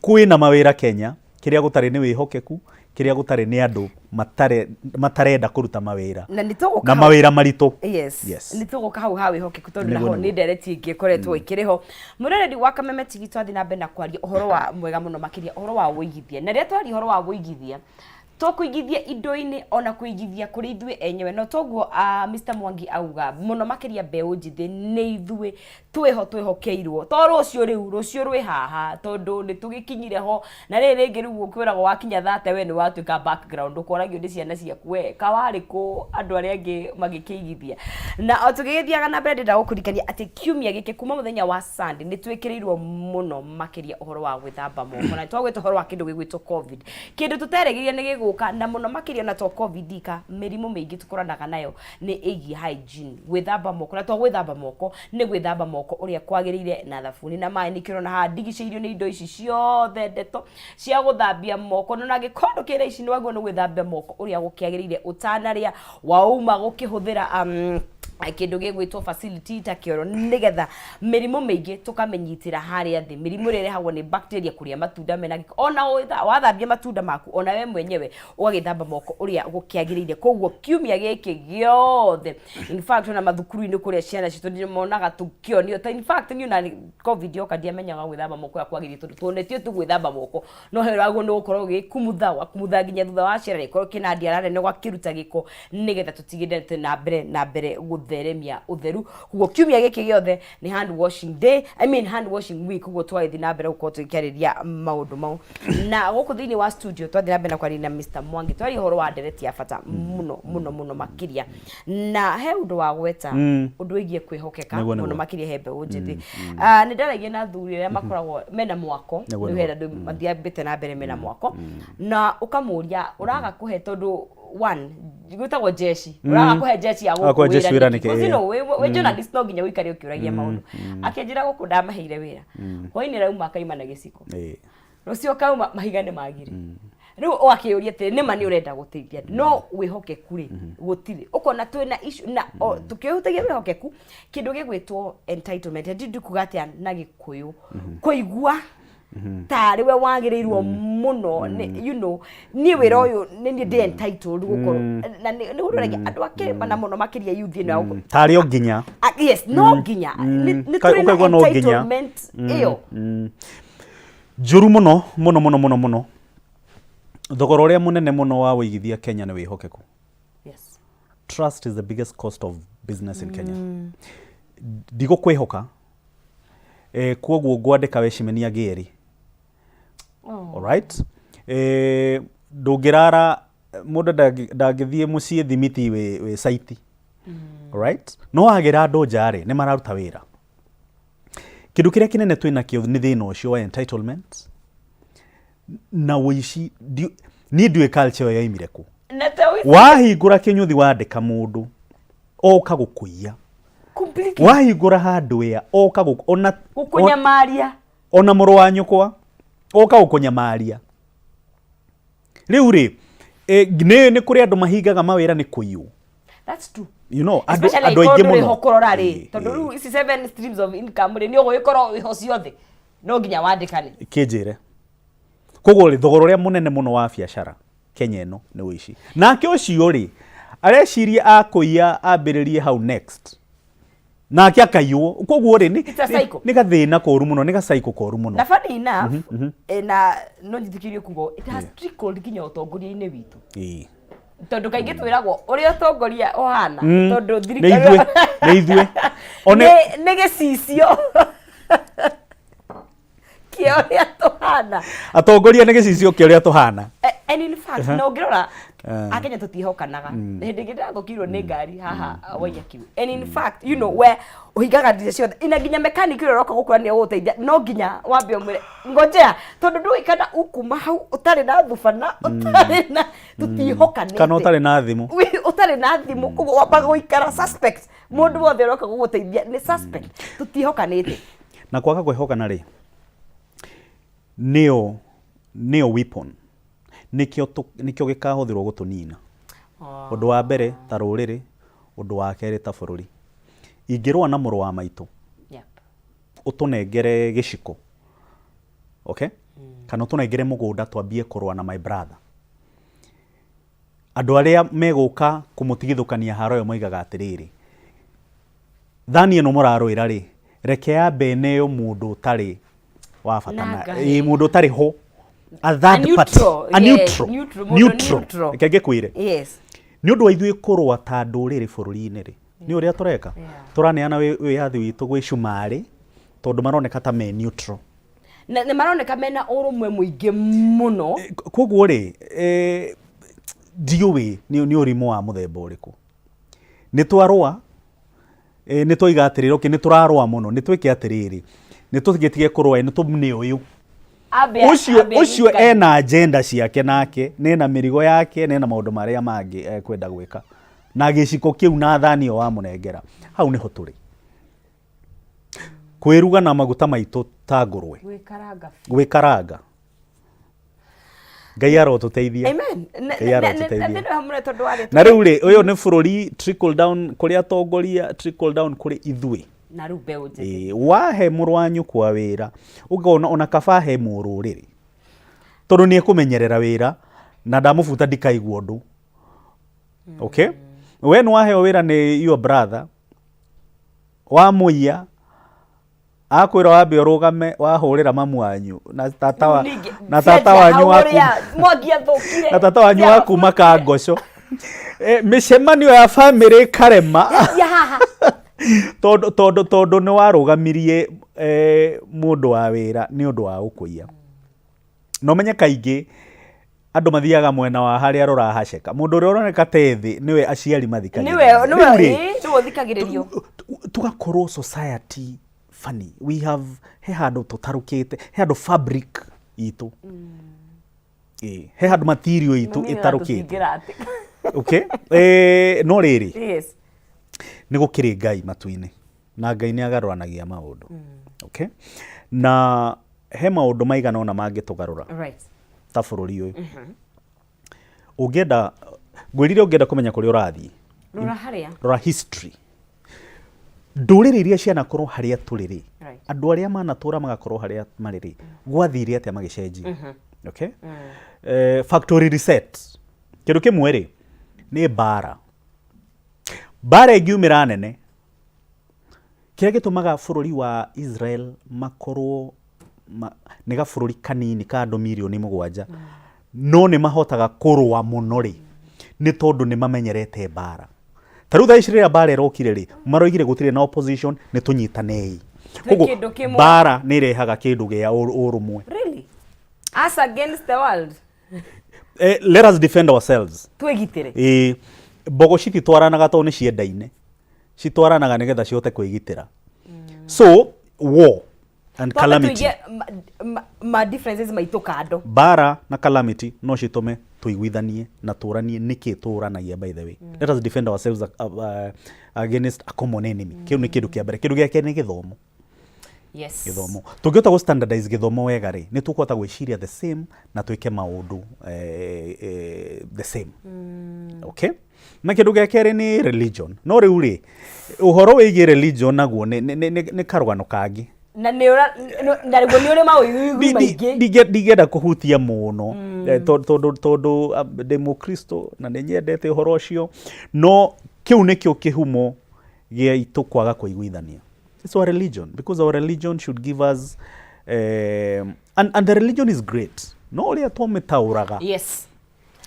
Kwĩna mawĩra Kenya, kĩrĩa gũtarĩ nĩ wĩhokeku, kĩrĩa gũtarĩ nĩ andũ matarenda kũruta mawĩra Na nĩ tũgũka na mawĩra maritũ. Yes. Yes. Nĩ tũgũka hau ha wĩhokeku tondũ Nĩguo, naho nĩguo. nĩ ndereti ĩngĩ ĩkoretwo ĩkĩrĩ ho. Mwĩroreri wa Kameme TV, twathiĩ na mbere na kwaria ũhoro wa mwega mũno makĩria, ũhoro wa wũigithia. Na rĩrĩa twaria ũhoro wa wũigithia, to kũigithia indo-inĩ, ona kũigithia kũrĩ ithuĩ enyewe. No toguo Mr Mwangi auga, mũno makĩria mbeũ njĩthĩ nĩ ithuĩ twĩho twĩhokeirwo, to rũciũ rĩu, rũciũ rwĩ haha tondũ nĩ tũgĩkinyire ho. Na rĩrĩ rĩngĩ rĩu ũkwĩragwo wakinya thate we nĩ watuĩka background, ũkoragio nĩ ciana ciaku, we kawarĩ kũ andũ arĩa angĩ magĩkĩigithia. Na o tũgĩgĩthiaga na mbere, ndĩrenda gũkũririkania atĩ kiumia gĩkĩ kuma mũthenya wa Sunday nĩ twĩkĩrĩirwo mũno makĩria ũhoro wa gwĩthamba moko, na twagwĩta ũhoro wa kĩndũ gĩgwĩtwo COVID, kĩndũ tũterĩgĩrĩire nĩ gĩgũka. Na mũno makĩria ona to COVID ika, mĩrimũ mĩingĩ tũkoranaga nayo nĩ ĩgiĩ hygiene, gwĩthamba moko. Na to gwĩthamba moko, nĩ gwĩthamba moko ũrĩa kwagĩrĩire na thabuni na maĩ. Nĩkĩo ũrona haha ndigicĩirio nĩ indo ici ciothe, ndeto cia gũthambia moko. Na angĩkorwo ndũkĩrĩ ici, nĩ wagĩrĩirwo nĩ gwĩthambia moko ũrĩa gũkĩagĩrĩire ũtanarĩa, wauma gũkĩhũthĩra kĩndũ gĩgwĩtwo facility ta kĩoro, nĩgetha mĩrimũ mĩingĩ tũkamĩnyitĩra harĩa thĩ, mĩrimũ ĩrĩa ĩrehagwo nĩ bacteria, kũrĩa matunda mena gĩko. Ona wathambia matunda maku, ona we mwenyewe ũgagĩthamba moko ũrĩa gũkĩagĩrĩire. Koguo kiumia gĩkĩ gĩothe, in fact ona mathukuru-inĩ kũrĩa ciana citũ nĩ monaga tũkĩonio ta, in fact niĩ ona COVID yoka ndiamenyaga gwĩthamba moko ũrĩa kwagĩrĩire, tondũ tuonetio tu gwĩthamba moko no he ũragwo nĩ gũkorwo ũgĩkumutha, ũgakumutha nginya thutha wa ciara gĩkorwo kĩna ndiara nene, ũgakĩruta gĩko, nĩgetha tũtigĩrĩre na mbere gũtheremia ũtheru. Koguo kiumia gĩkĩ gĩothe nĩ hand washing day, I mean hand washing week. Koguo twagĩthiĩ na mbere gũkorwo tũgĩkĩarĩria maũndũ mau. Na gũkũ thĩinĩ wa studio twathiĩ na mbere na kwaria na Mr. Mr Mwangi. Twaria ũhoro wa ndereti ya bata mũno mũno mũno makĩria, na he ũndũ wa gweta ũndũ wĩgiĩ kwĩhokeka mũno makĩria he mbeũ njĩthĩ. Ah, nĩ ndaragia na athuri arĩa makoragwo mena mwako, rĩu hena andũ mathiambĩte na mbere mena mwako, na ũkamũria ũraga kũhe tondũ one gwĩtagwo jeshi, ũraga kũhe jeshi ya Ũraga kũhe gũkũ jeshi wĩra wĩra nĩkĩ? nĩkĩ? Because, you know, wĩ journalist no nginya ũikare ũkĩũragia maũndũ. Akĩnjĩra gũkũ ndamaheire wĩra, hwainĩ rauma akaima na gĩciko, rũciũ kauma mahiga nĩ magire. Rĩu ũgakĩũria atĩrĩ, nĩma nĩ ũrenda gũteithia andũ, no wĩhokeku rĩ gũtirĩ. Ũkona twĩna issue na tũkĩhutagia wĩhokeku, kĩndũ gĩgwĩtwo entitlement, ndi ndikuga atĩa na Gĩkũyũ, kũigua tarĩ we wagĩrĩirwo mũno niĩ wĩra ũyũ nĩ niĩ ndĩ entitled gũkorwo na nĩ ũroragia andũ a kĩrĩma na mũno makĩria youth ĩno ya gũkũ. Tarĩ o nginya. Ah, yes, no nginya nĩ tũrĩ na Ũkaigua no nginya. entitlement ĩyo. Njũru mũno mũno mũno mũno mũno. Thogora ũrĩa mũnene mũno wa ũigithia Kenya nĩ wĩhokeku. Trust is the biggest cost of business in Kenya. Ndigũkwĩhoka, koguo ngwandĩka wecimenia ngĩerĩ. Alright? Ndũngĩrara mũndũ ndangĩthiĩ mũciĩ thimiti wĩ caiti. Alright? No wagĩra andũ nja rĩ, nĩ mararuta wĩra. Kĩndũ kĩrĩa kĩnene twĩ nakĩo nĩ thĩna ũcio wa entitlement na ũici. Niĩ ndiũĩ culture ĩyo yoimire kũ. Na ta ũici. Wahingũra kĩnyũthi wandĩka mũndũ oka gũkũiya. Completely. Wahingũra handũ wĩa oka ona gũkũnyamaria. Ona mũrũ wa nyũkwa oka gũkũnyamaria. Rĩu rĩ, nĩ kũrĩ andũ mahingaga mawĩra nĩ kũiywo. That's true. Andũ Especially andũ aingĩ angĩkorwo ndũrĩ mũno. ho kũrora rĩ, tondũ rĩu ici seven streams of income rĩ, nĩ ũgũgĩkorwo wĩho ciothe, no nginya wandĩkane. Kĩnjĩre. Koguo rĩ, thogora ũrĩa mũnene mũno wa biacara Kenya ĩno nĩ ũici. Nake ũcio rĩ, areciria akũiya ambĩrĩrie hau next. Nake akaiywo. Koguo rĩ, It's a cycle. nĩ gathĩna koru mũno, nĩ gacycle koru mũno. Na funny enough, na no njĩtĩkĩrie kuga it has trickled nginya ũtongoria-inĩ witũ. Tondũ kaingĩ twĩragwo ũrĩa ũtongoria ũhana, tondũ Nĩ thirikari ithuĩ, nĩ ithuĩ. One nĩ gĩcicio kĩa ũrĩa tũhana. Atongoria nĩ gĩcicio kĩa ũrĩa tũhana. And in fact, na ũngĩrora Akenya tũtiĩhokanaga. Hĩndĩ ĩngĩ ndĩrathũkĩirwo nĩ ngari haha Waiyaki. And in fact, we ũhingaga ndirica ciothe, ina nginya mechanic ũrĩa ũroka gũkũra nĩ egũgũteithia, no nginya wambe ũmwĩre ngojea, tondũ ndũĩ kana ũkuma hau ũtarĩ na thubana, ũtarĩ na tũtiĩhokanĩte. Kana ũtarĩ na thimũ. Ũtarĩ na thimũ, koguo wambaga gũikara suspect. Mũndũ wothe ũroka gũgũteithia nĩ suspect. Tũtiĩhokanĩte. Na kwaga kwĩhokana rĩ, nĩyo weapon, nĩkĩo gĩkahũthĩrwo gũtũnina. Ũndũ wa mbere ta rũrĩrĩ, ũndũ wa kerĩ ta bũrũri. Ingĩrũa na mũrũ wa maitũ, ũtũnengere gĩciko, okay? Kana ũtũnengere mũgũnda twambie kũrũa na my brother. Andũ arĩa megũka kũmũtigithũkania haro ĩyo moigaga atĩrĩrĩ, thani ĩno mũrarũĩra rĩ, reke yambe ĩneo mũndũ ũtarĩ wa bata Na na ngahe. ĩ, mũndũ ũtarĩ ho, a third A neutral, party, a yeah, neutral, neutral, mũndũ neutral. neutral. Reke ngĩkwĩre, nĩ ũndũ wa ithuĩ kũrũa ta ndũrĩrĩ bũrũri-inĩ rĩ, nĩ ũrĩa tũreka, tũraneana wĩyathi witũ gwĩ cumarĩ tondũ maroneka ta me neutral. Na nĩ maroneka mena ũrũmwe mũingĩ mũno. Koguo rĩ, ndiũĩ nĩ ũrimũ wa mũthemba ũrĩkũ. Nĩ twarũa, nĩ twaiga atĩrĩrĩ, okay, nĩ tũrarũa mũno, nĩ twĩke atĩrĩrĩ, nĩ tũgĩtige kũrũa, nĩ tũmune ũyũ. Ambe Ũcio ambe ũcio anyitane. Ena agenda ciake, nake nena mĩrigo yake, nena maũndũ marĩa mangĩ ekwenda gwĩka na gĩciko kĩu na thani ĩyo wamũnengera. Hau nĩho tũrĩ kwĩruga na maguta maitũ ta ngũrwe. Gwĩkaranga. Gwĩkaranga. Ngai arotũteithia. Amen. Ngai arotũteithia. Na hamwe tondũ warĩ Na rĩu rĩ, ũyũ nĩ bũrũri, trickle down kũrĩ atongoria, trickle down kũrĩ ithuĩ. Na rĩu mbeũ njĩthĩ. Ĩĩ, wahe mũrũ wa nyũkwa wĩra, ũkona ona kaba he mũrũrĩrĩ, tondũ nĩ ekũmenyerera wĩra na ndamũbuta ndikaigua ũndũ. Okay, we nĩ waheo wĩra nĩ your brother, wamũiya, akwĩra wambe ũrũgame wahũrĩra mamu wanyu na tata wa, na tata wanyu wa Mwangi athũkire. Na tata wanyu wa kuma Kangoco. Mĩcemanio ya bamĩrĩ ĩkarema Cia haha. tondũ nĩ warũgamirie mũndũ wa wĩra nĩ ũndũ wa gũkũiya. Na ũmenye kaingĩ Andũ mathiaga mwena wa harĩa rũrahaceka. Mũndũ ũrĩa ũroneka ta e thĩ nĩwe aciari Nĩwe mathikagĩrĩria. nĩwe Rĩu rĩ, ĩĩ, nĩwe ũthikagĩrĩrio. Tugakorwo society funny. We have he handũ tũtarũkĩte, he handũ fabric itũ. Ĩĩ, he handũ material itũ Mami ĩtarũkĩte. tũtingĩratĩka. Okay? No rĩrĩ, nĩ gũkĩrĩ Ngai matu-inĩ na Ngai nĩ agarũranagia maũndũ. Okay? Na he maũndũ maigana ũna mangĩtũgarũra ta bũrũri ũyũ. Ũngĩenda, ngwĩrire ũngĩenda kũmenya kũrĩa ũrathiĩ, Rora harĩa. Rora history. Ndũrĩrĩ iria cianakorwo harĩa tũrĩ rĩ, andũ arĩa manatũra magakorwo harĩa marĩ rĩ, gwathire atĩa magĩcenjia? Okay? Factory reset. Kĩndũ kĩmwe rĩ, nĩ mbara. Mbara ĩngiumĩra nene, kĩrĩa gĩtũmaga bũrũri wa Israel makorwo nĩ gabũrũri kanini ka andũ mirioni 7, no nĩ mahotaga kũrũa mũno rĩ, nĩ tondũ nĩ mamenyerete mbara. Ta rĩu thaa ici rĩrĩa mbara ĩrokire rĩ, maroigire gũtirĩ na opposition, nĩ tũnyitanei. Twĩ kĩndũ kĩmwe. Mbara nĩ ĩrehaga kĩndũ gĩa ũrũmwe. Really? Us against the world. Let us defend ourselves. Twĩgitĩre. Ĩĩ, mbogo cititwaranaga tondũ nĩ ciendaine, citwaranaga nĩgetha cihote kwĩgitĩra. So war and Twambe calamity, tũige ma differences maitũ kando. Mbara na calamity no citũme tũiguithanie na tũranie nĩkĩ tũranagia. By the way, let us defend ourselves against a common enemy. Kĩu nĩ kĩndũ kĩa mbere. Kĩndũ gĩa kerĩ nĩ gĩthomo. Gĩthomo, tũngĩhota gũ standardize gĩthomo wega rĩ, nĩ tũkũhota gwĩciria the same na twĩke maũndũ the same. Okay, na kĩndũ gĩa kerĩ nĩ religion. No rĩu rĩ, ũhoro wĩgiĩ religion naguo nĩ karũgano kangĩ. Na nĩ ũra na rĩguo nĩ ũrĩ maũiguigui maingĩ. Ndingĩenda kũhutia mũno tondũ ndĩ mũkristo na nĩ nyendete ũhoro ũcio, no kĩu nĩkĩo kĩhumo gĩa itũ kwaga kũiguithania. It's our religion, because our religion should give us and the religion is great, no ũrĩa tũmĩtaũraga. Yes,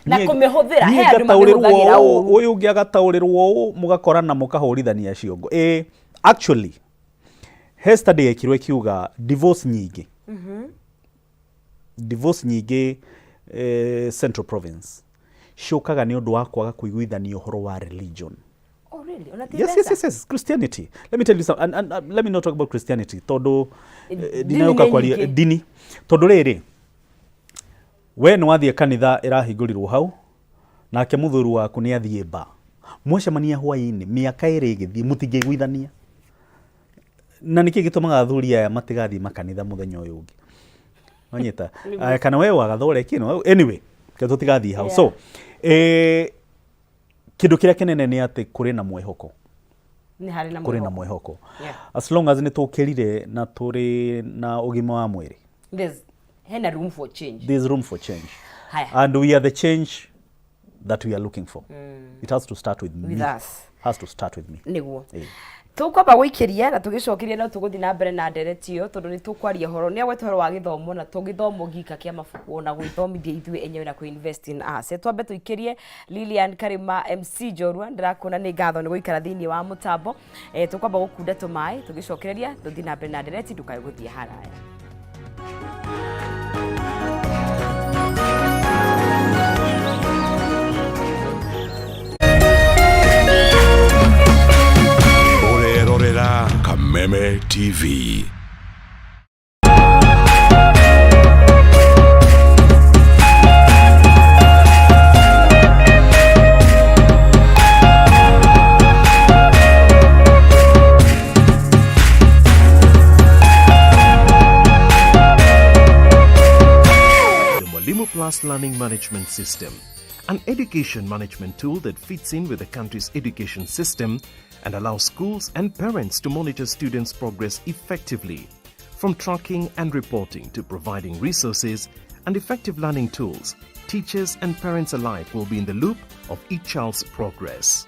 na kũmĩhũthĩra, Niĩ he andũ ngataũrĩrwo mamĩhũthagĩra ũũ, ũru. Ũyũ ũngĩ agataũrĩrwo ũũ, mũgakorana mũkahũrithania ciongo. Actually he study yekirwo ĩkiuga divorce nyingĩ Central Province ciũkaga nĩ ũndũ wa kwaga kũiguithania ũhoro wa religion. Oh, really? Ona ti Yes, mbeca? Yes, Christianity. Let me tell you something, and let me not talk about Christianity, tondũ Dini ndinagũka nĩ kwaria nyingĩ. Dini. Tondũ rĩrĩ, we nĩ wathiĩ kanitha ĩrahingũrirwo hau, nake mũthuri waku nĩ athiĩ ba. Mwacemania hwaĩ-inĩ, mĩaka 2 ĩgĩthiĩ, mũtingĩiguithania. Na nĩkĩ gĩtũmaga athuri aya matigathiĩ makanitha mũthenya ũyũ ũngĩ? Wanyita? Kana we wagathoreki, no? Anyway, reke tũtigathiĩ hau. So, kĩndũ kĩrĩa kĩnene nĩ atĩ kũrĩ na mwĩhoko. Nĩ harĩ na Kũrĩ na mwĩhoko. Mwĩhoko. As long as nĩ tũkĩrire na tũrĩ na ũgima wa mwĩrĩ, There's hena room for change. There's room for change. Haya. And we are the change that we are looking for. It has to start with With me. us. Has to start with me. Nĩguo. Ĩĩ. Tũkwamba gũikĩria na tũgĩcokeria no tũgũthiĩ na mbere na ndereti ĩyo tondũ nĩ tũkwaria ũhoro nĩ agweta ũhoro wa gĩthomo na to gĩthomo gika kĩa mabuku ona gwĩthomithia ithuĩ enyewe na kũ-invest in us. Twambe tũikĩrie Lilian Karima MC Njorua, ndĩrakuona, nĩ ngatho nĩ gũikara thĩinĩ wa mũtambo. Tũkwamba gũkunda tũmaĩ, tũgĩcokereria tũthiĩ na mbere na ndereti, ndũkae gũthiĩ haraya. Ũrerorera Kameme TV. The Mwalimu Plus Learning Management System, an education management tool that fits in with the country's education system and allows schools and parents to monitor students' progress effectively. From tracking and reporting to providing resources and effective learning tools, teachers and parents alike will be in the loop of each child's progress.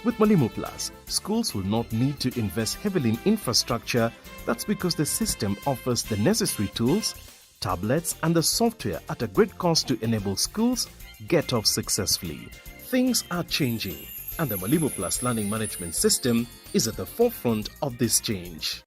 With Mwalimu Plus, schools will not need to invest heavily in infrastructure. That's because the system offers the necessary tools, tablets, and the software at a great cost to enable schools get off successfully. Things are changing, and the Mwalimu Plus Learning Management System is at the forefront of this change.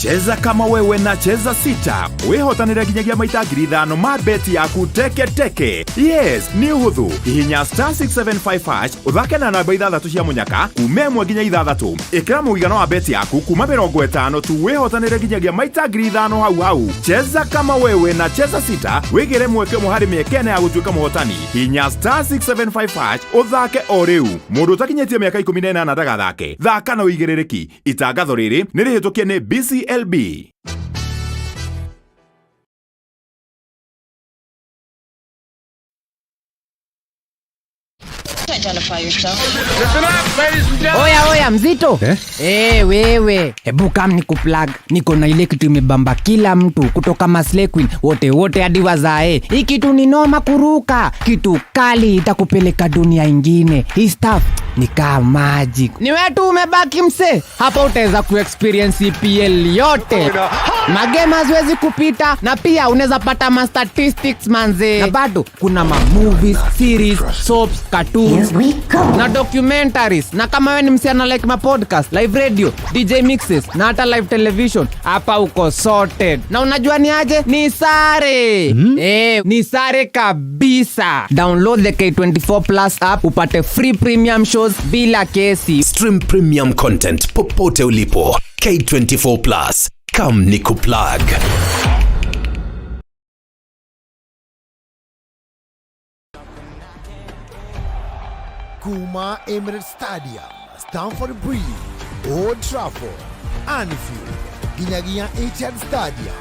Cheza kama wewe na Cheza Sita wĩhotanĩre nginyagia maita 5,000 ma beti yaku teke teke. Yes, nĩ ũhũthũ. Hihinya star 675 hash ũthake na namba ithathatũ cia mũnyaka kuma 1 nginya 6. Ĩkĩra mũigana wa beti yaku kuma 50 tu wĩhotanĩre nginyagia maita 5,000 hau hau. Cheza kama wewe na Cheza Sita wĩgĩre mweke ũmwe harĩ mĩeke ĩna ya gũtuĩka mũhotani. Hihinya star 675 hash ũthake o rĩu. Mũndũ ũtakinyĩtie mĩaka 18 ndagathake. Thaka na ũigĩrĩrĩki. Itangatho rĩrĩ nĩ rĩhĩtũkie nĩ BCLB. Oya oya mzito eh? Eh, wewe hebu kam ni kuplug, niko na ile kitu imebamba kila mtu kutoka Maslay Queen wote wote hadi wazae. Hii kitu ni noma kuruka, kitu kali itakupeleka dunia ingine. Hii stuff ni kaa magic. Ni wewe tu umebaki mse, hapa utaweza kuexperience EPL yote, magame haziwezi kupita, na pia unaweza pata ma statistics manze, na bado kuna ma movies, series, soaps, cartoons na documentaries. Na kama wewe ni msichana like ma podcast, live radio, DJ mixes na hata live television, hapa uko sorted. Na unajua ni aje? Ni sare ni sare kabisa. Download the K24 Plus app upate free premium shows bila kesi. Stream premium content popote ulipo. K24 Plus. Come ni kuplug. Kuma Emirates Stadium, Stamford Bridge, Old Trafford, Anfield, nginyagia Etihad Stadium.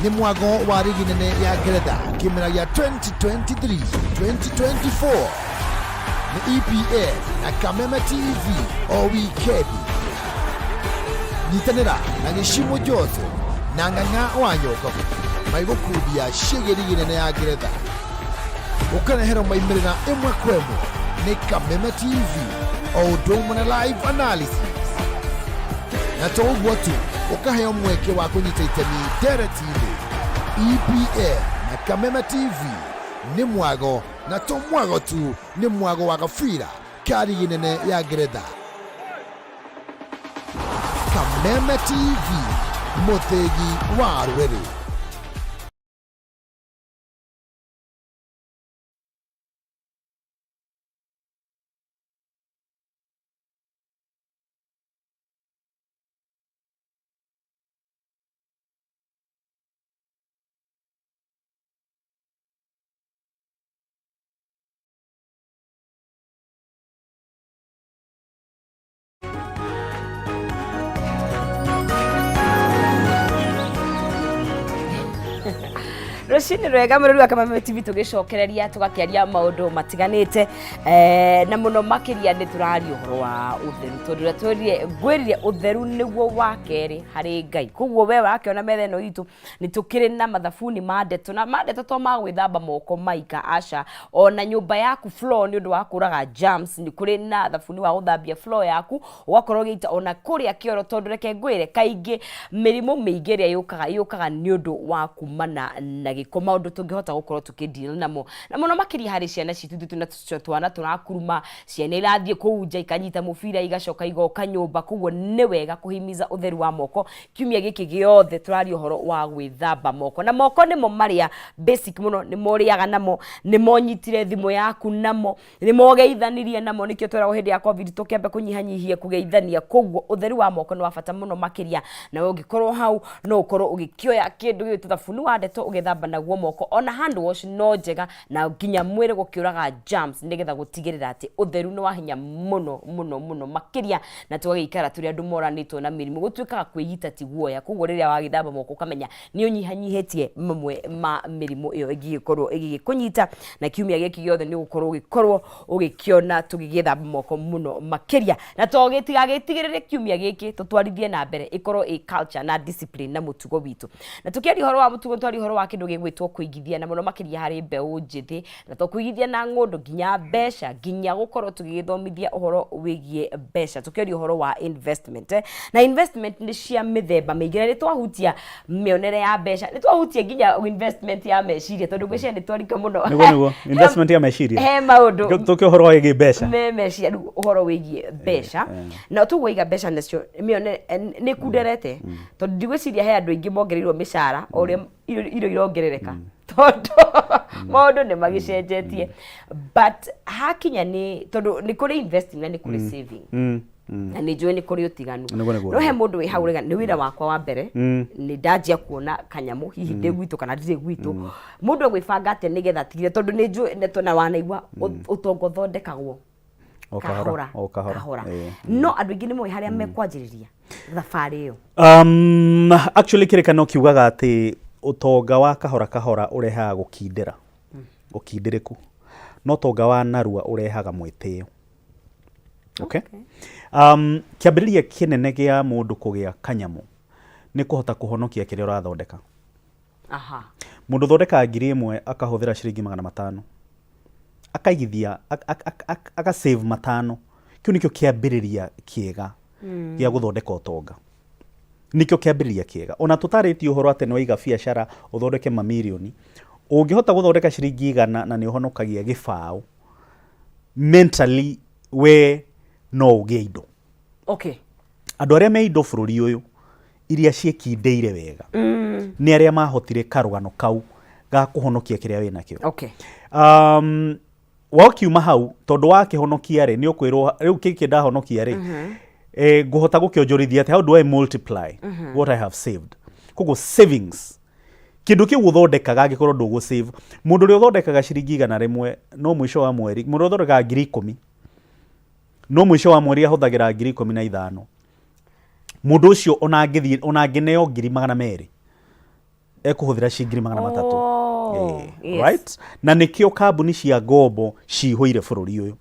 Nĩ mwago wa rigi nene ya Ngeretha kĩmera gĩa 2023-2024 nĩ EPL na Kameme TV o wikendi. Nyitanĩra na Gĩcimo Joseph na Ng'ang'a wa Nyokabu magĩgũkundia ciĩgiĩ rigi nene ya Ngeretha. Ũkareherwo maimĩrĩra ĩmwe kwa ĩmwe nĩ Kameme TV o ũndũ ũmwe na live analysis. Na to ũguo tu, ũkaheo mweke wa kũnyita itemi ndereti-inĩ. EPL na Kameme TV nĩ mwago, na to mwago tu, nĩ mwago wa gabira ka rigi nene ya Ngeretha. Kameme TV, mũthĩgi wa rũrĩrĩ. Rũcinĩ rwega mũrori wa Kameme TV, tũgĩcokereria tũgakĩaria maũndũ matiganĩte, na mũno makĩria nĩ tũraria ũhoro wa ũtheru, tondũ ũrĩa twĩrire ngwĩrire ũtheru nĩguo wa kerĩ harĩ Ngai. Koguo we wakĩona metha ĩno itũ nĩ tũkĩrĩ na mathabuni ma ndeto, na ma ndeto to ma gwĩthamba moko maika, aca, ona nyũmba yaku floor nĩ ũndũ wa kũraga germs, nĩ kũrĩ na thabuni wa gũthambia floor yaku ũgakorwo ũgĩita ona kũrĩa kĩoro, tondũ reke ngwĩre kaingĩ mĩrimũ mĩingĩ ĩrĩa yũkaga nĩ ũndũ wa kumana na gĩko, maũndũ tũngĩhota gũkorwo tũkĩ namo, na mũno makĩria harĩ ciana citũ. Ithuĩ twĩna twana tũrakuruma, ciana irathiĩ kũu nja ikanyita mũbira igacoka igoka nyũmba. Koguo nĩ wega kũhimiza ũtheru wa moko. Kiumia gĩkĩ gĩothe tũraria ũhoro wa gwĩthamba moko, na moko nĩmo marĩa basic mũno, nĩmo ũrĩaga namo, nĩmo ũnyitire thimũ yaku namo, nĩmo ũgeithanirie namo. Nĩkĩo tweragwo hĩndĩ ya COVID tũkĩambe kũnyihanyihia kũgeithania. Koguo ũtheru wa moko nĩ wa bata mũno makĩria, na ũngĩkorwo hau no ũkorwo ũgĩkĩoya kĩndũ gĩgwĩtwo thabuni wa ndeto ũgethamba naguo moko, ona hand wash no njega, na nginya mwĩrĩ gũkĩũraga germs, nĩgetha gũtigĩrĩra atĩ ũtheru nĩ wa hinya mũno mũno mũno makĩria, na tũgagĩikara tũrĩ andũ moranĩtwo na mĩrimũ. Gũtuĩkaga kwĩgita ti guoya, koguo rĩrĩa wagĩthamba moko ũkamenya nĩ ũnyihanyihĩtie mamwe ma mĩrimũ ĩyo ĩngĩgĩkorwo ĩgĩgĩkũnyita. Na kiumia gĩkĩ gĩothe nĩ ũgũkorwo ũgĩkorwo ũgĩkĩona tũgĩgĩthamba moko mũno makĩria, na to gĩtigagĩtigĩrĩre kiumia gĩkĩ tũtwarithie na mbere ĩkorwo ĩ culture na discipline na mũtugo witũ. Na tũkĩaria ũhoro wa mũtugo, twaria ũhoro wa kĩndũ Gĩgwĩtwo kũigithia, na mũno makĩria harĩ mbeũ njĩthĩ, na to kũigithia na ng'ũndũ, nginya mbeca, nginya gũkorwo tũgĩgĩthomithia ũhoro wĩgiĩ mbeca, tũkĩaria ũhoro wa investment. Na investment nĩ cia mĩthemba mĩingĩ, na nĩ twahutia mĩonere ya mbeca, nĩ twahutia nginya investment ya meciria, tondũ ngwĩciria nĩ twarika mũno. Nĩguo nĩguo investment ya meciria. He maũndũ. Tũkĩ ũhoro wĩgiĩ mbeca. Me meciria, rĩu ũhoro wĩgiĩ mbeca, na tũgũiga mbeca nacio mĩone nĩ kunderete, tondũ ndigwĩciria he andũ aingĩ mongereirwo mĩcara o ũrĩa irio irongerereka, tondũ maũndũ nĩ magĩcenjetie. But hakinya nĩ tondũ nĩ kũrĩ investing na nĩ kũrĩ saving, na nĩ njũĩ nĩ kũrĩ ũtiganu. Nĩguo. No he mũndũ wĩ hau rĩga nĩ wĩra wakwa wa mbere, nĩ ndanjia kuona kanyamũ, hihi ndĩ gwitũ kana ndirĩ gwitũ, mũndũ egwĩbanga atĩa nĩgetha atigire? Tondũ nĩ njũĩ na wanaigua ũtonga ũthondekagwo O kahora o kahora. Kahora. No andũ aingĩ nĩ moĩ harĩa mekwanjĩrĩria thabarĩ ĩyo. Actually kĩrĩkanĩro kiugaga atĩ ũtonga wa kahora kahora ũrehaga gũkindĩra, ũkindĩrĩku, no ũtonga wa narua ũrehaga mwĩtĩo. Okay? Kĩambĩrĩria kĩnene gĩa mũndũ kũgĩa kanyamũ nĩ kũhota kũhonokia kĩrĩa ũrathondeka. Mũndũ ũthondekaga 1000 akahũthĩra ciringi 500, akaigithia, aga save 5, kĩu nĩkĩo kĩambĩrĩria kĩega gĩa gũthondeka ũtonga, nĩkĩo kĩambĩrĩria kĩega. Ona tũtarĩtie ũhoro atĩ nĩ waiga biacara ũthondeke mamirioni, ũngĩhota gũthondeka ciringi 100 na nĩ ũhonokagia 20, mentally we no ũgĩe indo. Andũ arĩa me indo bũrũri ũyũ iria ciĩkindĩire wega nĩ arĩa mahotire karũgano kau ga kũhonokia kĩrĩa wĩ nakĩo. Wakiuma hau, tondũ wakĩhonokia rĩ, nĩ ũkwĩrwo rĩu kĩkĩ ndahonokia rĩ, ngũhota gũkĩonjorithia atĩ? How do I multiply what I have saved? Koguo savings, kĩndũ kĩu ũthondekaga, angĩkorwo ndũgũ save, mũndũ ũrĩa ũthondekaga ciringi 100 no mũico wa mweri, mũndũ ũrĩa ũthondekaga 10,000 no mũico wa mweri ahũthagĩra 15,000, mũndũ ũcio ona angĩthiĩ, ona angĩneo 200,000, ekũhũthĩra ci 300,000. Right, na nĩkĩo kambuni cia ngombo cihũire bũrũri ũyũ,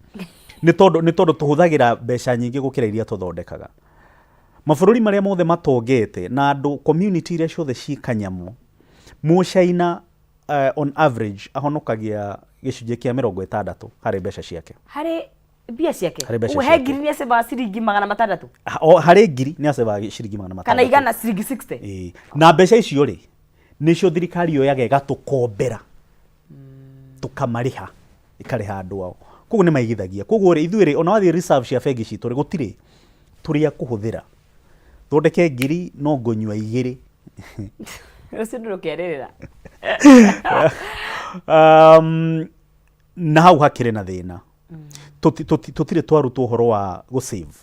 nĩ tondũ tũhũthagĩra mbeca nyingĩ gũkĩra iria tũthondekaga. Mabũrũri marĩa mothe matongete na andũ, community iria ciothe ci kanyamũ, Mũcaina on average ahonokagia gĩcunjĩ kĩa 60 harĩ mbeca ciake. Harĩ mbia ciake? Harĩ mbeca Ũguo he ciake. ngiri nĩ acebaga ciringi 600? Harĩ ngiri nĩ acebaga ciringi 600. Kana 100, ciringi 60. Ĩĩ. Na mbeca icio rĩ, nĩcio thirikari yoyaga ĩgatũkombera, tũkamarĩha, ĩkarĩha andũ ao. Koguo nĩ maigithagia. Koguo rĩ, ithuĩ rĩ, ona wathiĩ reserve cia bengi citũ rĩ, gũtirĩ tũrĩa kũhũthĩra. Thondeke 1000 no ngũnyua 2. Rũciũ ndũkerĩrĩra. Na hau hakĩrĩ na thĩna. Tũtirĩ twarutwo ũhoro wa gũ save,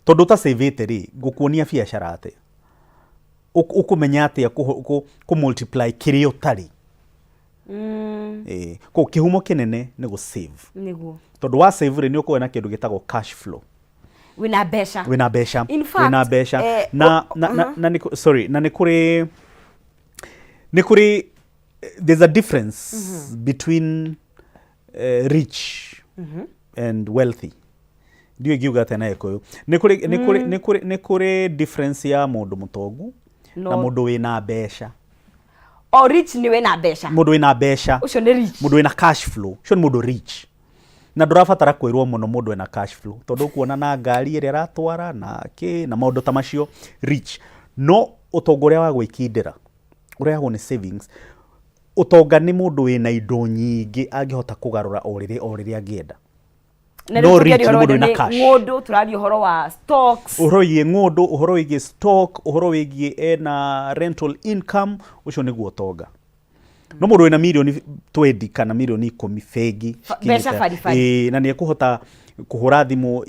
tondũ ũtasavĩte rĩ, ngũkuonia biacara atĩa? Ũkũmenya atĩa kũ multiply kĩrĩa ũtarĩ? Ĩĩ. Koguo kĩhumo kĩnene nĩ gũ save. Tondũ wa save rĩ, nĩ ũkũgĩa na kĩndũ gĩtagwo cash flow. Wĩna mbeca. Wĩna mbeca. In fact, Wĩna mbeca. Na na na na nĩ sorry, na nĩ kũrĩ there's a difference between rich and wealthy. Ndiũĩ ingiuga atĩa na Gĩkũyũ. Nĩ kũrĩ difference ya mũndũ mũtongu na No. mũndũ wĩna mbeca. O rich nĩ wĩna mbeca. Mũndũ wĩna mbeca. Ũcio nĩ rich. Mũndũ wĩna cash flow, ũcio nĩ mũndũ rich, na ndũrabatara kwĩrwo mũno mũndũ ena cash flow, tondũ ũkuona na ngari ĩrĩa aratwara na kĩ na maũndũ ta macio, rich. No ũtonga ũrĩa wa gwĩkindĩra ũrehagwo nĩ savings. Ũtonga nĩ mũndũ wĩna indo nyingĩ angĩhota kũgarũra o rĩrĩa angĩenda. Na No rĩu rich tũkĩaria nĩ ũhoro mũndũ wĩna nĩ cash. ng'ũndũ, tũraria ũhoro wa stocks. Ũhoro wĩgiĩ ng'ũndũ, ũhoro wĩgiĩ stock, ũhoro wĩgiĩ ena rental income, ũcio nĩguo ũtonga. No mũndũ wĩna mirioni 20 kana mirioni 10 bengi Mbeca cikinyĩte- baribari. Ĩĩ, na nĩ ekũhota kũhũra thimũ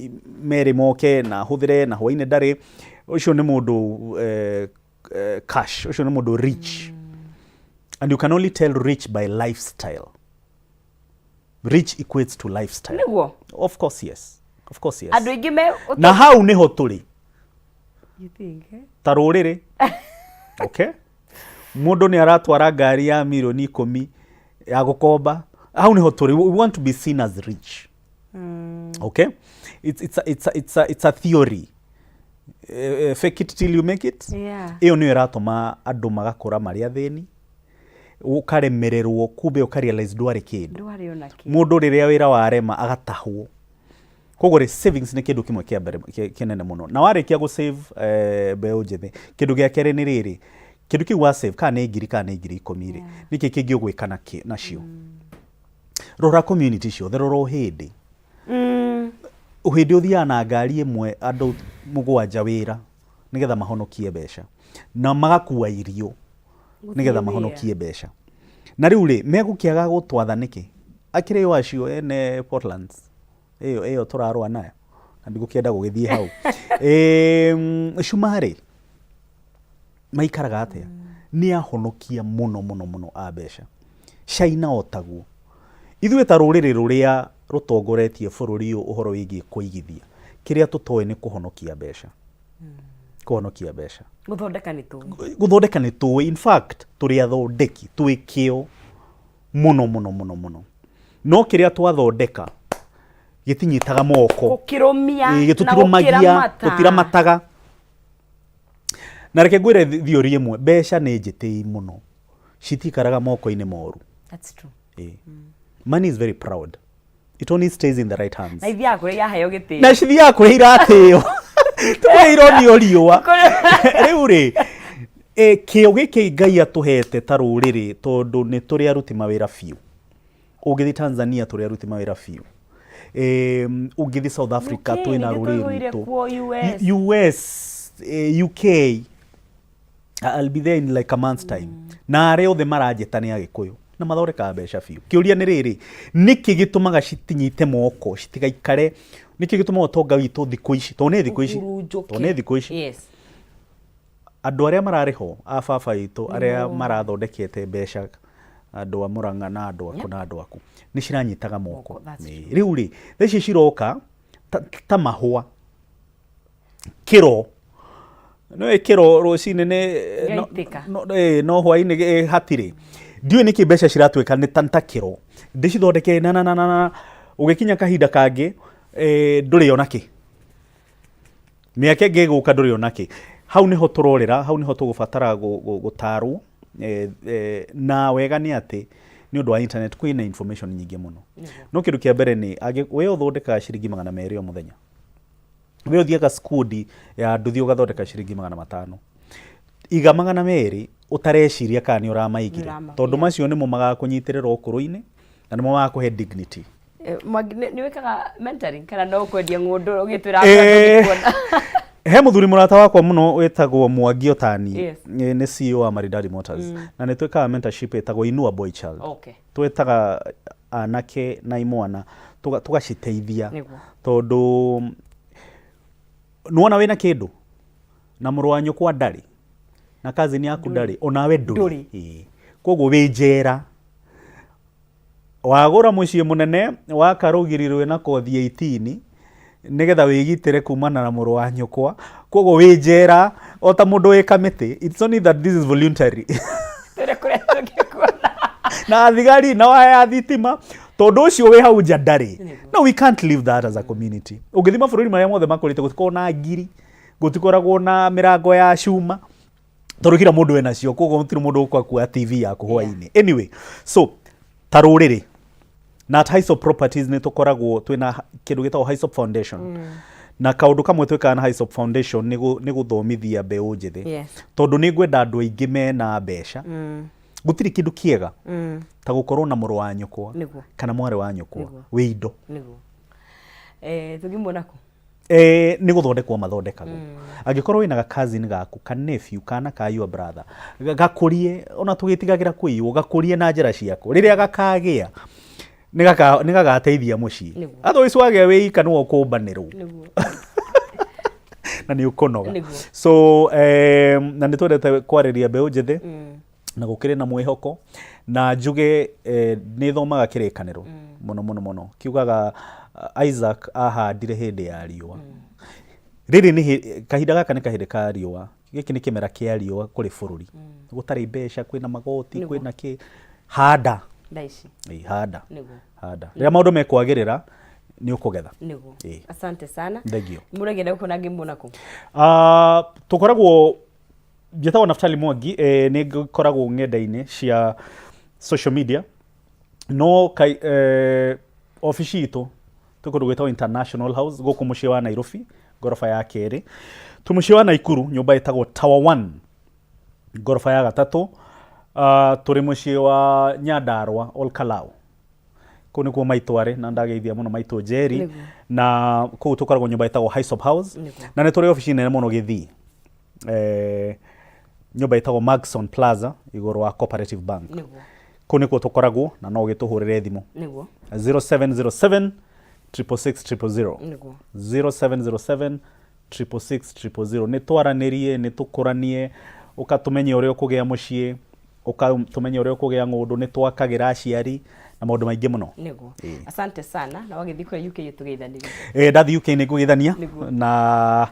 merĩ moke na ahũthĩre na hwainĩ ndarĩ, ũcio nĩ mũndũ cash, ũcio nĩ mũndũ rich. And you can only tell rich by lifestyle. Rich equates to lifestyle. Nĩguo. Of course yes, of course yes. Andũ aingĩ me Na hau nĩho tũrĩ You think, eh? ta rũrĩrĩ. Okay, mũndũ nĩ aratwara ngari ya mirioni 10 ya gũkomba. Hau nĩho tũrĩ. We want to be seen as rich. Okay, it's a theory. Fake it till you make it. Ĩyo nĩyo ĩratũma andũ magakũra marĩ athĩni. Ũkaremererwo kumbe ũkarealize ndwarĩ kĩndũ. Ndwarĩ ona kĩ. Mũndũ rĩrĩa wĩra warema agatahwo. Koguo rĩ, savings nĩ kĩndũ kĩmwe kĩa mbere kĩnene mũno. Na warĩkia gũ save mbeũ njĩthĩ, kĩndũ gĩa kerĩ nĩ rĩrĩ, kĩndũ kĩu wa save, kana nĩ ngiri kana nĩ 10,000 rĩ, nĩkĩ kĩngĩ ũgwĩka nacio? Rora community ciothe, rora ũhĩndĩ. Ũhĩndĩ ũthiaga na ngari ĩmwe andũ mũgwanja wĩra nĩgetha mahonokie mbeca na magakua irio nĩgetha mahonokie mbeca. Na rĩu rĩ, megũkĩaga gũtwatha nĩkĩ? Akĩrĩ o acio ene Portlands ĩyo ĩyo tũrarũa nayo na ndigũkĩenda gũgĩthiĩ hau. Cumarĩ maikaraga atĩa? Nĩ ahonokia mũno mũno mũno a mbeca. China o taguo. Ithuĩ ta rũrĩrĩ rũrĩa rũtongoretie bũrũri ũyũ ũhoro wĩgiĩ kũigithia, kĩrĩa tũtoĩ nĩ kũhonokia mbeca. Kũhonokia mbeca. Gũthondeka nĩ tũĩ. Gũthondeka nĩ tũĩ. In fact, tũrĩ athondeki, twĩ kĩo mũno mũno mũno mũno. No kĩrĩa twathondeka gĩtinyitaga moko. Gũkĩrũmia Ĩĩ, na tũtirũmagia, gũkĩramata. tũtiramataga. Na reke ngwĩre theory ĩmwe, mbeca nĩ njĩtĩi mũno. Citikaraga moko-inĩ moru. That's true. Ĩĩ. Money is very proud. It only stays in the right hands. Na ithiaga kũrĩa iraheo gĩtĩo. Na cithiaga kũrĩa iratĩo. Ti kũrĩa ironio riũa. Rĩu rĩ, kĩo gĩkĩ Ngai atũhete ta rũrĩrĩ tondũ nĩ tũrĩ aruti mawĩra biũ. Ũngĩthiĩ Tanzania tũrĩ aruti mawĩra biũ. Ũngĩthiĩ South Africa UK, twĩna nĩ rũrĩrĩ tũihũire rwitũ. kuo US. US, UK, I'll be there in like a month's time. Na arĩa othe maranjĩta nĩ Agĩkũyũ na mathondekaga mbeca biũ. Kĩũria nĩ rĩrĩ, nĩkĩ gĩtũmaga citinyite moko, citigaikare? Nĩkĩ gĩtũmaga ũtonga witũ thikũ ici, tondũ nĩ thikũ ici, Ũhurunjũke. tondũ nĩ thikũ ici. Andũ arĩa mararĩ ho a baba witũ arĩa marathondekete mbeca, andũ a Mũrang'a na andũ aku na andũ aku, nĩ ciranyitaga moko. Moko, that's Ĩĩ. Rĩu rĩ, thaa ici ciroka ta mahũa. Kĩro nĩũĩ kĩro rũcinĩ nĩ Gĩaitĩka. no hwainĩ hatirĩ. Ndiũĩ nĩkĩ mbeca ciratuĩka nĩ ta kĩro. Ndĩcithondeke na na na na ũgĩkinya kahinda kangĩ ndũrĩ ona kĩ. Mĩaka ĩngĩ ĩgũka ndũrĩ ona kĩ. Hau nĩho tũrorĩra, hau nĩho tũgũbatara gũtarwo na wega nĩ atĩ nĩ ũndũ wa internet kwĩna information nyingĩ mũno. No kĩndũ kĩa mbere nĩ we ũthondekaga ciringi 200 o mũthenya. We ũthiaga skundi ya nduthi ũgathondeka ciringi 500. Iga 200 ũtareciria kana nĩ ũramaigire. Tondũ macio nĩmo magakũnyitĩrĩra ũkũrũ-inĩ na nĩmo magakũhe dignity. Mwangi, nĩ wĩkaga mentoring kana no kwendia ng'ũndũ ũgĩtwĩra andũ kuona? He mũthuri mũrata wakwa mũno wĩtagwo Mwangi Otani. Nĩ CEO wa Maridadi Motors. Na nĩ twĩkaga mentorship ĩtagwo Inua Boy Child. Twĩtaga anake na imwana tũgaciteithia. Tondũ nĩwona wĩna kĩndũ na mũrũ wa nyũkwa ndarĩ na cousin yaku ndarĩ onawe ndũrĩ. Ĩĩ. Koguo wĩ njera. Wagũra mũciĩ mũnene waka rũgiri rwĩna kothi 18 nĩgetha wĩgitĩre kumana na mũrũ wa nyũkwa. Koguo wĩ njera o ta mũndũ wĩ kamĩtĩ. It's only that this is voluntary. Tũrĩ kũrĩa tũngĩkuona. Na thigari na waya ya thitima tondũ ũcio wĩ hau nja ndarĩ. No, we can't live that as a community. Ũngĩthiĩ mabũrũri marĩa mothe makũrĩte gũtikoragwo na ngiri, gũtikoragwo na mĩrango ya cuma. Tondũ kila mũndũ ena cio, koguo gũtirĩ mũndũ ũgũka kuoya TV yaku hwainĩ. Anyway, so ta rũrĩrĩ na at Hyssop Properties nĩ tũkoragwo twĩna kĩndũ gĩtagwo Hyssop Foundation. Na kaũndũ kamwe twĩkaga na Hyssop Foundation nĩ gũthomithia mbeũ njĩthĩ. Tondũ nĩ ngwenda andũ aingĩ mena mbeca. Gũtirĩ kĩndũ kĩega ta gũkorwo na mũrũ wa nyũkwa kana mwarĩ wa nyũkwa wĩ indo. Tũngĩmuona kũ? Nĩ gũthondekwo mathondekagwo. Angĩkorwo wĩna ga cousin gaku, ka nephew, kana ka your brother, gakũrie, ona tũgĩtigagĩra kũiywo, gakũrie na njĩra ciako. Rĩrĩa gakagĩa, nĩ gagateithia mũciĩ. Otherwise wagĩa wĩ ika nĩwe ũkũmbanĩrwo. Na nĩ ũkũnoga. So, na nĩ twendete kwarĩria mbeũ njĩthĩ. Na gũkĩrĩ na mwĩhoko. Na njuge nĩ thomaga kĩrĩkanĩro mũno mũno mũno. Kiugaga Isaac ahandire hĩndĩ ya riũa. Rĩrĩ nĩ kahinda gaka nĩ kahinda ka riũa. Gĩkĩ nĩ kĩmera kĩa riũa kũrĩ bũrũri. Gũtarĩ mbeca, kwĩna magoti, kwĩna kĩ. Handa. Thaa ici. Ĩĩ, handa. Handa. Rĩrĩa maũndũ mekwagĩrĩra, nĩ ũkũgetha. Ĩĩ. Asante sana. Thank you. Mũragenda gũkũ na ngĩmuona kũ? Tũkoragwo njĩtagwo Naftali Mwangi, nĩ ngoragwo ng'enda-inĩ cia Social media no kai, obici itũ twĩ kũndũ gwĩtagwo International House gũkũ mũciĩ wa Nairobi, ngoroba ya kerĩ. Twĩ mũciĩ wa Naikuru, nyũmba ĩtagwo Tower 1, ngoroba ya gatatũ. Tũrĩ mũciĩ wa Nyandarua, Ol Kalou, kũu nĩkuo maitũ arĩ, na ndageithia mũno maitũ Njeri. Na kũu tũkoragwo nyũmba ĩtagwo Hyssop House. Na nĩ tũrĩ obici nene mũno Gĩthii, nyũmba ĩtagwo Magson Plaza, igũrũ wa Cooperative Bank. Kũu nĩkuo tũkoragwo, na no ũgĩtũhũrĩre thimũ 0707 666 000. 0707 666 000. Nĩ twaranĩrie, nĩ tũkũranie, ũka tũmenye ũrĩa ũkũgĩa mũciĩ, ũka tũmenye ũrĩa ũkũgĩa ng'ũndũ, nĩ twakagĩra aciari na maũndũ maingĩ mũno. Nĩguo, asante sana. Na wagĩthiĩ kũrĩa UK tũgeithanĩrie. Ndathiĩ UK nĩ ngũgeithania. Na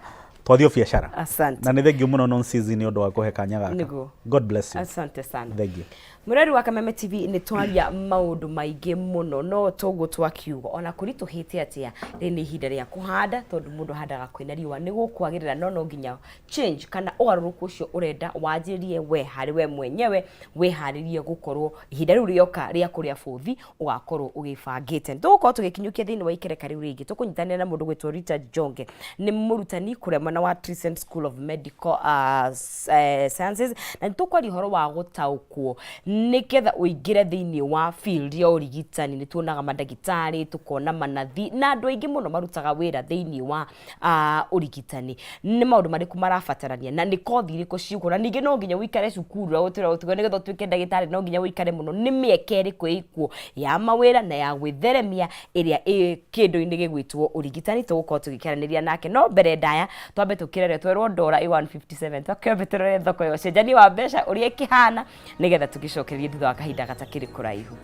twathiĩ o biacara. Asante. Na nĩ thengiũ mũno non season nĩ ũndũ wa kũhe kanya gaka. God bless you. Asante sana. Thank you. Mũreri wa Kameme TV, nĩ twaria maũndũ maingĩ mũno, no toguo twakiuga, ona kũritũhĩte atĩa, rĩ nĩ ihinda rĩa kũhanda, tondũ mũndũ ahandaga kwĩna riũa nĩ gũkwagĩrĩra. No nginya change kana ũgarũrũku ũcio ũrenda wanjĩrie we harĩ we mwenyewe, wĩharĩrie gũkorwo ihinda rĩu rĩoka rĩa kũrĩa bũthi ũgakorwo ũgĩbangĩte. Nĩ tũgũkorwo tũgĩkinyũkia thĩinĩ wa ikereka rĩu rĩngĩ, tũkũnyitanĩra na mũndũ gwĩtwo Richard Jonge, nĩ mũrutani kũrĩa mwena wa Crescent School of Medical Sciences, na nĩ tũkwaria ũhoro wa gũtaũkwo nĩgetha ũingĩre thĩinĩ wa field ya ũrigitani. Nĩ tuonaga mandagĩtarĩ, tũkona manathi na andũ aingĩ mũno marutaga wĩra thĩinĩ wa ũrigitani. Nĩ maũndũ marĩkũ marabatarania na nĩ kothi irĩkũ ciĩkuo? Na ningĩ no nginya ũikare cukuru ũrĩa gũtwĩra gũtuga nĩgetha ũtuĩke ndagĩtarĩ, no nginya ũikare mũno? Nĩ mĩeke ĩrĩkũ ĩkuo ya mawĩra na ya gwĩtheremia ĩrĩa ĩ kĩndũ-inĩ gĩgwĩtwo ũrigitani? Tũgũkorwo tũgĩkĩaranĩria nake, no mbere ndaya twambe tũkĩrore twerwo ndora ĩ 157, twakĩambe tũrore thoko ya ũcenjania wa mbeca ũrĩa ĩkĩhana, nĩgetha tũgĩcokererie thutha wa kahinda gatakĩrĩ kũraihu.